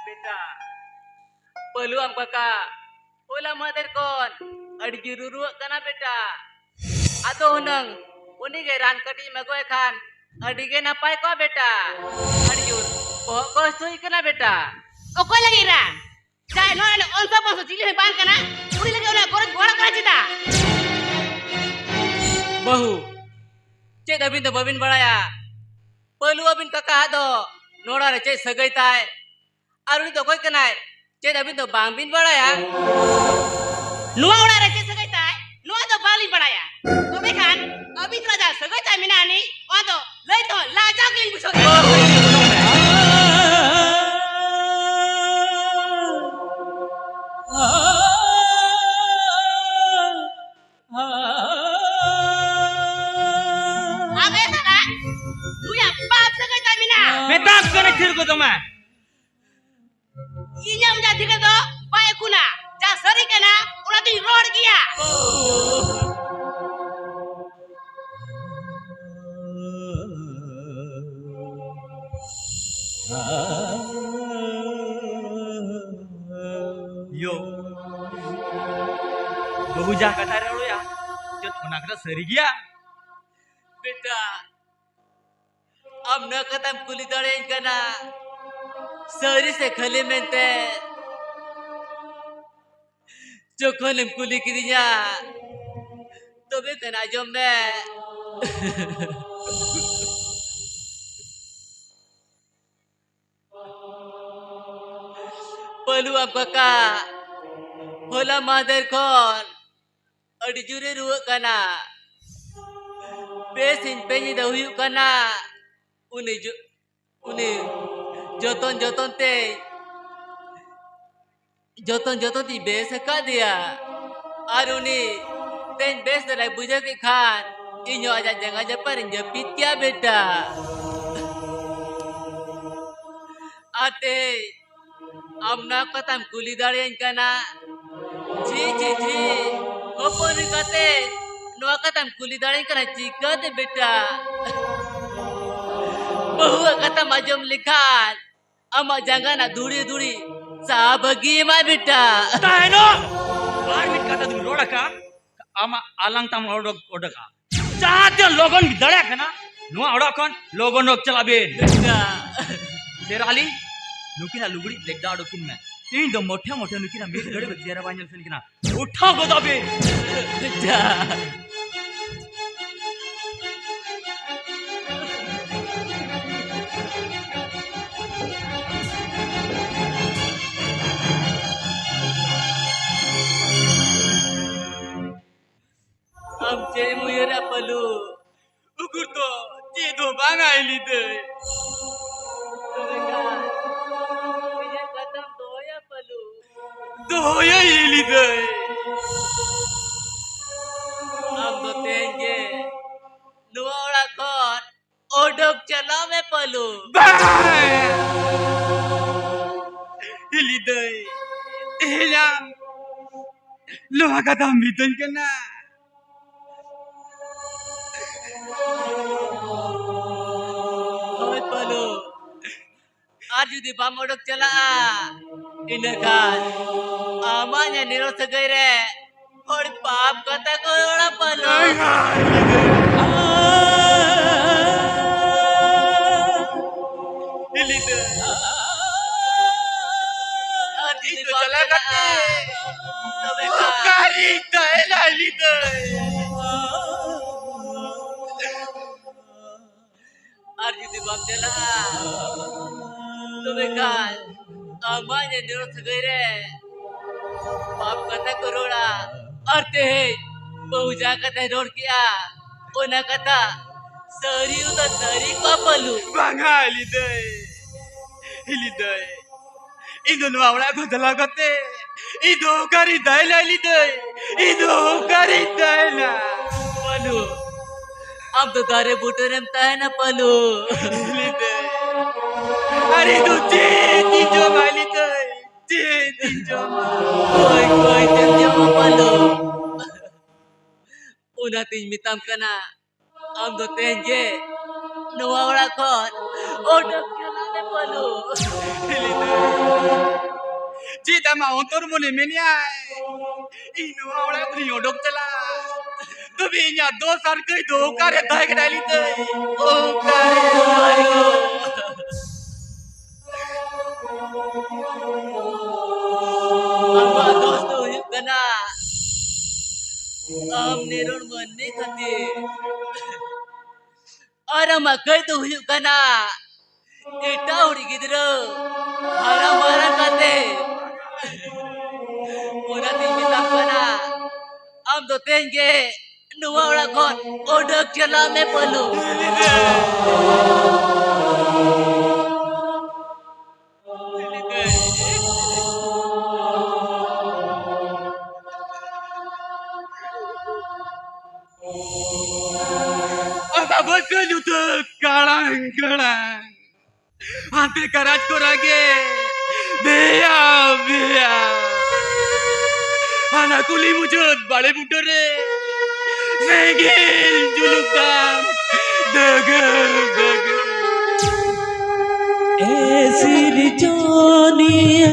ᱵᱮᱴᱟ, ᱯᱟᱹᱞᱩ ᱟᱢ ᱠᱟᱠᱟ ᱦᱚᱞᱟ ᱢᱟᱫᱷᱮᱨ ᱠᱷᱚᱱ ᱟᱹᱰᱤ ᱡᱳᱨ ᱨᱩᱣᱟᱹᱜ ᱠᱟᱱᱟ ᱵᱮᱴᱟ᱾ ᱟᱫᱚ ᱦᱩᱱᱟᱹᱝ ᱩᱱᱤ ᱜᱮ ᱨᱟᱱ ᱠᱟᱹᱴᱤᱡ ᱮᱢ ᱟᱹᱜᱩᱟᱭ ᱠᱷᱟᱱ ᱟᱹᱰᱤ ᱜᱮ ᱱᱟᱯᱟᱭ ᱠᱚᱜᱼᱟ ᱵᱮᱴᱟ᱾ ᱟᱹᱰᱤ ᱡᱳᱨ ᱵᱚᱦᱚᱜ ᱠᱚ ᱦᱟᱹᱥᱩᱭ ᱠᱟᱱᱟ ᱵᱮᱴᱟ᱾ ᱚᱠᱚᱭ ᱞᱟᱹᱜᱤᱫ ᱨᱟᱱ? ᱡᱟᱦᱟᱸᱭ ᱱᱚᱣᱟ ᱨᱮᱱ ᱚᱱᱥᱚ ᱵᱚᱝᱥᱚ ᱪᱤᱞᱤ ᱦᱚᱸ ᱵᱟᱝ ᱠᱟᱱᱟ, ᱩᱱᱤ ᱞᱟᱹᱜᱤᱫ ᱚᱱᱟ ᱜᱚᱨᱚᱡᱽ ᱜᱚᱲᱚ ᱠᱟᱱᱟ ᱪᱮᱫᱟᱜ? ᱵᱟᱹᱦᱩ, ᱪᱮᱫ ᱟᱹᱵᱤᱱ ᱫᱚ ᱵᱟᱹᱵᱤᱱ ᱵᱟᱲᱟᱭᱟ? ᱯᱟᱹᱞᱩ ᱟᱹᱵᱤᱱ ᱠᱟᱠᱟ ᱟᱜ ᱫᱚ ᱱᱚᱲᱟ ᱨᱮ ᱪᱮᱫ ᱥᱟᱹᱜᱟᱹᱭ ᱛᱟᱭ? ᱟᱨ ᱩᱱᱤ ᱫᱚ ᱚᱠᱚᱭ ᱠᱟᱱᱟᱭ? ᱪᱮᱫ ᱟᱹᱵᱤᱱ ᱫᱚ ᱵᱟᱝ ᱵᱤᱱ ᱵᱟᱲᱟᱭᱟ? ᱱᱚᱣᱟ ᱚᱲᱟᱜ ᱨᱮ ᱪᱮᱫ ᱥᱟᱹᱜᱟᱹᱭ ᱛᱟᱭ? ᱱᱚᱣᱟ ᱫᱚ ᱵᱟᱹᱞᱤᱧ ᱵᱟᱲᱟᱭᱟ᱾ ᱛᱚᱵᱮ ᱠᱷᱟᱱ ᱟᱹᱵᱤᱱ ᱥᱟᱞᱟᱜ ᱡᱟᱦᱟᱸ ᱥᱟᱹᱜᱟᱹᱭ ᱛᱟᱭ ᱢᱮᱱᱟᱜ ᱟᱹᱱᱤᱡ, ᱚᱱᱟ ᱫᱚ ᱞᱟᱹᱭ ᱛᱮᱦᱚᱸ ᱞᱟᱡᱟᱣ ᱜᱮᱞᱤᱧ ᱵᱩᱡᱷᱟᱹᱣ ᱮᱫᱟ᱾ ᱟᱵᱮ ᱥᱟᱞᱟᱜ ᱱᱩᱭᱟᱜ ᱵᱟᱯ ᱥᱟᱹᱜᱟᱹᱭ ᱛᱟᱭ ᱢᱮᱱᱟᱜᱼᱟ᱾ ᱢᱮᱛᱟᱢ ᱠᱟᱹᱱᱟᱹᱧ ᱛᱷᱤᱨ ᱠᱚᱫᱚ ᱢᱮ᱾ ᱤᱧᱟᱹᱜ ᱢᱚᱪᱟ ᱫᱷᱤᱨᱮ ᱫᱚ ᱵᱟᱭ ᱮᱠᱩᱱᱟ᱾ ᱡᱟ ᱥᱟᱹᱨᱤ ᱠᱟᱱᱟ, ᱚᱱᱟ ᱫᱚᱧ ᱨᱚᱲ ᱜᱮᱭᱟ᱾ ᱭᱳ, ᱵᱟᱹᱵᱩ ᱡᱟᱦᱟᱸ ᱠᱟᱛᱷᱟᱭ ᱨᱚᱲᱮᱜᱼᱟ, ᱪᱮᱫ ᱚᱱᱟ ᱠᱟᱛᱷᱟ ᱥᱟᱹᱨᱤ ᱜᱮᱭᱟ? ᱵᱮᱴᱟ, ᱟᱢ ᱱᱚᱣᱟ ᱠᱟᱛᱷᱟᱢ ᱠᱩᱞᱤ ᱫᱟᱲᱮᱭᱟᱹᱧ ᱠᱟᱱᱟ, ᱥᱟᱹᱨᱤ ᱥᱮ ᱠᱷᱟᱹᱞᱤ ᱢᱮᱱᱛᱮ? ᱡᱚᱠᱷᱚᱱᱮᱢ ᱠᱩᱞᱤ ᱠᱤᱫᱤᱧᱟ, ᱛᱚᱵᱮ ᱠᱷᱟᱱ ᱟᱸᱡᱚᱢ ᱢᱮ᱾ ᱯᱟᱹᱞᱩ ᱟᱢ ᱠᱟᱠᱟ, ᱦᱚᱞᱟ ᱢᱟᱦᱫᱮᱨ ᱠᱷᱚᱱ ᱟᱹᱰᱤ ᱡᱳᱨᱮ ᱨᱩᱣᱟᱹᱜ ᱠᱟᱱᱟ᱾ ᱵᱮᱥ ᱤᱧ ᱯᱮᱧ ᱫᱚ ᱦᱩᱭᱩᱜ ᱠᱟᱱᱟ᱾ ᱩᱱᱤ ᱡᱚ-, ᱩᱱᱤ ᱡᱚᱛᱚᱱ ᱡᱚᱛᱚᱱ ᱛᱮ, ᱡᱚᱛᱚᱱ ᱡᱚᱛᱚᱱ ᱛᱮᱧ ᱵᱮᱥ ᱟᱠᱟᱫᱮᱭᱟ᱾ ᱟᱨ ᱩᱱᱤ ᱛᱮᱧ ᱵᱮᱥ ᱫᱷᱟᱨᱟᱭ ᱵᱩᱡᱷᱟᱹᱣ ᱠᱮᱫ ᱠᱷᱟᱱ, ᱤᱧ ᱦᱚᱸ ᱟᱡᱟᱜ ᱡᱟᱸᱜᱟ ᱡᱟᱯᱟᱜ ᱨᱤᱧ ᱡᱟᱹᱯᱤᱫ ᱠᱮᱭᱟ ᱵᱮᱴᱟ᱾ ᱟᱨ ᱛᱮᱦᱮᱧ ᱟᱢ ᱱᱚᱣᱟ ᱠᱟᱛᱷᱟᱢ ᱠᱩᱞᱤ ᱫᱟᱲᱮᱭᱟᱹᱧ ᱠᱟᱱᱟ? ᱡᱷᱤ, ᱡᱷᱤ, ᱡᱷᱤ, ᱦᱚᱯᱚᱱ ᱦᱩᱭ ᱠᱟᱛᱮ ᱱᱚᱣᱟ ᱠᱟᱛᱷᱟᱢ ᱠᱩᱞᱤ ᱫᱟᱲᱮᱭᱟᱹᱧ ᱠᱟᱱᱟ ᱪᱤᱠᱟᱹᱛᱮ ᱵᱮᱴᱟ? ᱵᱟᱹᱦᱩᱣᱟᱜ ᱠᱟᱛᱷᱟᱢ ᱟᱸᱡᱚᱢ ᱞᱮᱠᱷᱟᱱ ᱟᱢᱟᱜ ᱡᱟᱸᱜᱟ ᱨᱮᱱᱟᱜ ᱫᱷᱩᱲᱤ ᱫᱷᱩᱲᱤ ᱥᱟᱦᱟ ᱵᱟᱹᱜᱤ ᱟᱢᱟᱭ ᱵᱮᱴᱟ᱾ ᱛᱟᱦᱮᱱᱚᱜ! ᱟᱨ ᱢᱤᱫ ᱠᱟᱛᱷᱟ ᱫᱚᱢ ᱨᱚᱲ ᱟᱠᱟᱫ, ᱟᱢᱟᱜ ᱟᱞᱟᱝ ᱛᱟᱢ ᱚᱰᱚᱠ, ᱚᱰᱚᱠᱟ᱾ ᱡᱟᱦᱟᱸ ᱛᱤᱱᱟᱹᱜ ᱞᱚᱜᱚᱱ ᱵᱤᱱ ᱫᱟᱲᱮᱭᱟᱜ ᱠᱟᱱᱟ, ᱱᱚᱣᱟ ᱚᱲᱟᱜ ᱠᱷᱚᱱ ᱞᱚᱜᱚᱱ ᱚᱰᱚᱠ ᱪᱟᱞᱟᱜ ᱵᱤᱱ᱾ ᱟᱪᱪᱷᱟ᱾ ᱥᱮᱨ ᱟᱞᱤ, ᱱᱩᱠᱤᱱᱟᱜ ᱞᱩᱜᱽᱲᱤᱡ ᱵᱮᱜᱽ ᱫᱚ ᱚᱰᱚᱠ ᱠᱤᱱ ᱢᱮ᱾ ᱤᱧ ᱫᱚ ᱢᱚᱴᱷᱮ ᱢᱚᱴᱷᱮ ᱱᱩᱠᱤᱱᱟᱜ ᱢᱤᱫ ᱜᱷᱟᱹᱲᱤᱡ ᱫᱚ ᱪᱮᱦᱨᱟ ᱵᱟᱭ ᱧᱮᱞ ᱥᱟᱱᱟᱧ ᱠᱟᱱᱟ᱾ ᱩᱴᱷᱟᱹᱣ ᱜᱚᱫᱚᱜ ᱵᱤᱱ᱾ ᱟᱪᱪᱷᱟ᱾ ᱟᱢ ᱪᱮᱫ ᱮᱢ ᱩᱭᱦᱟᱹᱨᱟ ᱯᱟᱹᱞᱩ? ᱩᱠᱩᱨ ᱫᱚ ᱪᱮᱫ ᱦᱚᱸ ᱵᱟᱝᱟ ᱦᱤᱞᱤ ᱫᱟᱹᱭ᱾ ᱛᱚᱵᱮ ᱠᱷᱟᱱ ᱤᱧᱟᱹᱜ ᱠᱟᱛᱷᱟᱢ ᱫᱚᱦᱚᱭᱟ ᱯᱟᱹᱞᱩ? ᱫᱚᱦᱚᱭᱟ ᱦᱤᱞᱤ ᱫᱟᱹᱭ᱾ ᱟᱢ ᱫᱚ ᱛᱮᱦᱮᱧ ᱜᱮ ᱱᱚᱣᱟ ᱚᱲᱟᱜ ᱠᱷᱚᱱ ᱚᱰᱚᱠ ᱪᱟᱞᱟᱣ ᱢᱮ ᱯᱟᱹᱞᱩ᱾ ᱵᱟᱝ! ᱦᱤᱞᱤ ᱱᱚᱣᱟ ᱠᱟᱛᱷᱟᱢ ᱢᱤᱛᱟᱹᱧ ᱠᱟᱱᱟ? ᱦᱳᱭ ᱯᱟᱹᱞᱩ, ᱟᱨ ᱡᱩᱫᱤ ᱵᱟᱢ ᱚᱰᱚᱠ ᱪᱟᱞᱟᱜᱼᱟ, ᱤᱱᱟᱹᱠᱷᱟᱱ ᱟᱢᱟᱜ ᱱᱤᱨᱚᱲ ᱥᱟᱹᱜᱟᱹᱭ ᱨᱮ ᱦᱚᱲ ᱯᱟᱯ ᱠᱟᱛᱷᱟ ᱠᱚ ᱨᱚᱲᱟ ᱯᱟᱹᱞᱩ᱾ ᱦᱤᱞᱤ ᱫᱟᱹᱭ᱾ ᱟᱨ ᱡᱩᱫᱤ ᱤᱧ ᱫᱚ ᱵᱟᱢ ᱪᱟᱞᱟᱣ ᱪᱟᱞᱟᱜᱼᱟ, ᱠᱟᱛᱮ ᱛᱚᱵᱮ ᱠᱷᱟᱱ ᱚᱠᱟᱨᱤᱧ ᱛᱟᱦᱮᱱᱟ ᱦᱤᱞᱤ ᱫᱟᱹᱭ? ᱟᱨ ᱡᱩᱫᱤ ᱵᱟᱢ ᱪᱟᱞᱟᱜᱼᱟ, ᱛᱚᱵᱮ ᱠᱷᱟᱱ ᱟᱢᱟᱜ ᱱᱤᱨᱚᱲ ᱥᱟᱹᱜᱟᱹᱭ ᱨᱮ ᱯᱟᱯ ᱠᱟᱛᱷᱟ ᱠᱚ ᱨᱚᱲᱟ᱾ ᱟᱨ ᱛᱮᱦᱮᱧ ᱵᱟᱹᱦᱩ ᱡᱟᱦᱟᱸ ᱠᱟᱛᱷᱟᱭ ᱨᱚᱲ ᱠᱮᱜᱼᱟ, ᱚᱱᱟ ᱠᱟᱛᱷᱟ ᱥᱟᱹᱨᱤ ᱩᱛᱟᱹᱨ ᱥᱟᱹᱨᱤ ᱠᱚᱜᱼᱟ ᱯᱟᱹᱞᱩ᱾ ᱵᱟᱝᱟ ᱦᱤᱞᱤ ᱫᱟᱹᱭ, ᱦᱤᱞᱤ ᱫᱟᱹᱭ, ᱤᱧ ᱫᱚ ᱱᱚᱣᱟ ᱚᱲᱟᱜ ᱠᱷᱚᱱ ᱪᱟᱞᱟᱣ ᱠᱟᱛᱮ ᱤᱧ ᱫᱚ ᱚᱠᱟᱨᱤᱧ ᱛᱟᱦᱮᱱᱟ ᱦᱤᱞᱤ ᱫᱟᱹᱭ? ᱤᱧ ᱫᱚ ᱚᱠᱟᱨᱤᱧ ᱛᱟᱦᱮᱱᱟ? ᱯᱟᱹᱞᱩ, ᱟᱢ ᱫᱚ ᱫᱟᱨᱮ ᱵᱩᱴᱟᱹ ᱨᱮᱢ ᱛᱟᱦᱮᱱᱟ ᱯᱟᱹᱞᱩ᱾ ᱦᱤᱞᱤ ᱫᱟᱹᱭ, ᱟᱨ ᱤᱧ ᱫᱚ ᱪᱮᱫ ᱤᱧ ᱡᱚᱢᱟ ᱦᱤᱞᱤ ᱫᱟᱹᱭ? ᱪᱮᱫ ᱤᱧ ᱡᱚᱢᱟ? ᱚᱠᱚᱭ ᱚᱠᱚᱭ ᱛᱮᱢ ᱡᱚᱢᱟ ᱯᱟᱹᱞᱩ? ᱚᱱᱟᱛᱤᱧ ᱢᱮᱛᱟᱢ ᱠᱟᱱᱟ, ᱟᱢ ᱫᱚ ᱛᱮᱦᱮᱧ ᱜᱮ ᱱᱚᱣᱟ ᱚᱲᱟᱜ ᱠᱷᱚᱱ ᱚᱰᱚᱠ ᱪᱟᱞᱟᱜ ᱢᱮ ᱯᱟᱹᱞᱩ᱾ ᱦᱤᱞᱤ ᱫᱟᱹᱭ, ᱪᱮᱫ ᱟᱢᱟᱜ ᱚᱱᱛᱚᱨ ᱢᱚᱱᱮ ᱢᱮᱱᱮᱜᱼᱟᱭ? ᱤᱧ ᱱᱚᱣᱟ ᱚᱲᱟᱜ ᱠᱷᱚᱱᱤᱧ ᱚᱰᱚᱠ ᱪᱟᱞᱟᱜᱼᱟ, ᱛᱚᱵᱮ ᱤᱧᱟᱜ ᱫᱚᱥ ᱟᱨ ᱠᱟᱹᱭ ᱫᱚ ᱚᱠᱟᱨᱮ ᱛᱟᱦᱮᱸ ᱠᱟᱱᱟ ᱦᱤᱞᱤ ᱫᱟᱹᱭ? ᱚᱠᱟᱨᱮ ᱛᱟᱦᱮᱸ ᱠᱟᱱᱟ? ᱟᱢᱟᱜ ᱫᱚᱥ ᱫᱚ ᱦᱩᱭᱩᱜ ᱠᱟᱱᱟ ᱟᱢ ᱱᱤᱨᱚᱲ ᱢᱟᱹᱱᱢᱤ ᱠᱷᱟᱹᱛᱤᱨ᱾ ᱟᱨ ᱟᱢᱟᱜ ᱠᱟᱹᱭ ᱫᱚ ᱦᱩᱭᱩᱜ ᱠᱟᱱᱟ ᱮᱴᱟᱜ ᱦᱩᱲᱤ ᱜᱤᱫᱽᱨᱟᱹ ᱦᱟᱨᱟ ᱢᱟᱨᱟᱝ ᱠᱟᱛᱮ᱾ ᱚᱱᱟᱛᱤᱧ ᱢᱮᱛᱟᱢ ᱠᱟᱱᱟ, ᱟᱢ ᱫᱚ ᱛᱮᱦᱮᱧ ᱜᱮ ᱱᱚᱣᱟ ᱚᱲᱟᱜ ᱠᱷᱚᱱ ᱚᱰᱚᱠ ᱪᱟᱞᱟᱜ ᱢᱮ ᱯᱟᱹᱞᱩ᱾ ᱟᱫᱚ ᱵᱟᱹᱧ ᱩᱛᱟᱹᱨ ᱠᱟᱲᱟᱝ ᱠᱟᱲᱟᱝ᱾ ᱦᱟᱱᱛᱮ ᱠᱟᱨᱟᱡᱽ ᱠᱚᱨᱟ ᱜᱮ ᱵᱮᱭᱟ ᱵᱮᱭᱟ᱾ ᱦᱟᱱᱟ ᱠᱩᱞᱦᱤ ᱢᱩᱪᱟᱹᱫ ᱵᱟᱲᱮ ᱵᱩᱴᱟᱹ ᱨᱮ ᱥᱮᱸᱜᱮᱞ ᱡᱩᱞᱩᱜ ᱠᱟᱱ ᱫᱟᱹᱜᱟᱹᱨ ᱫᱟᱹᱜᱟᱹᱨ᱾ ᱮ ᱥᱤᱨᱡᱚᱱᱤᱭᱟᱹ᱾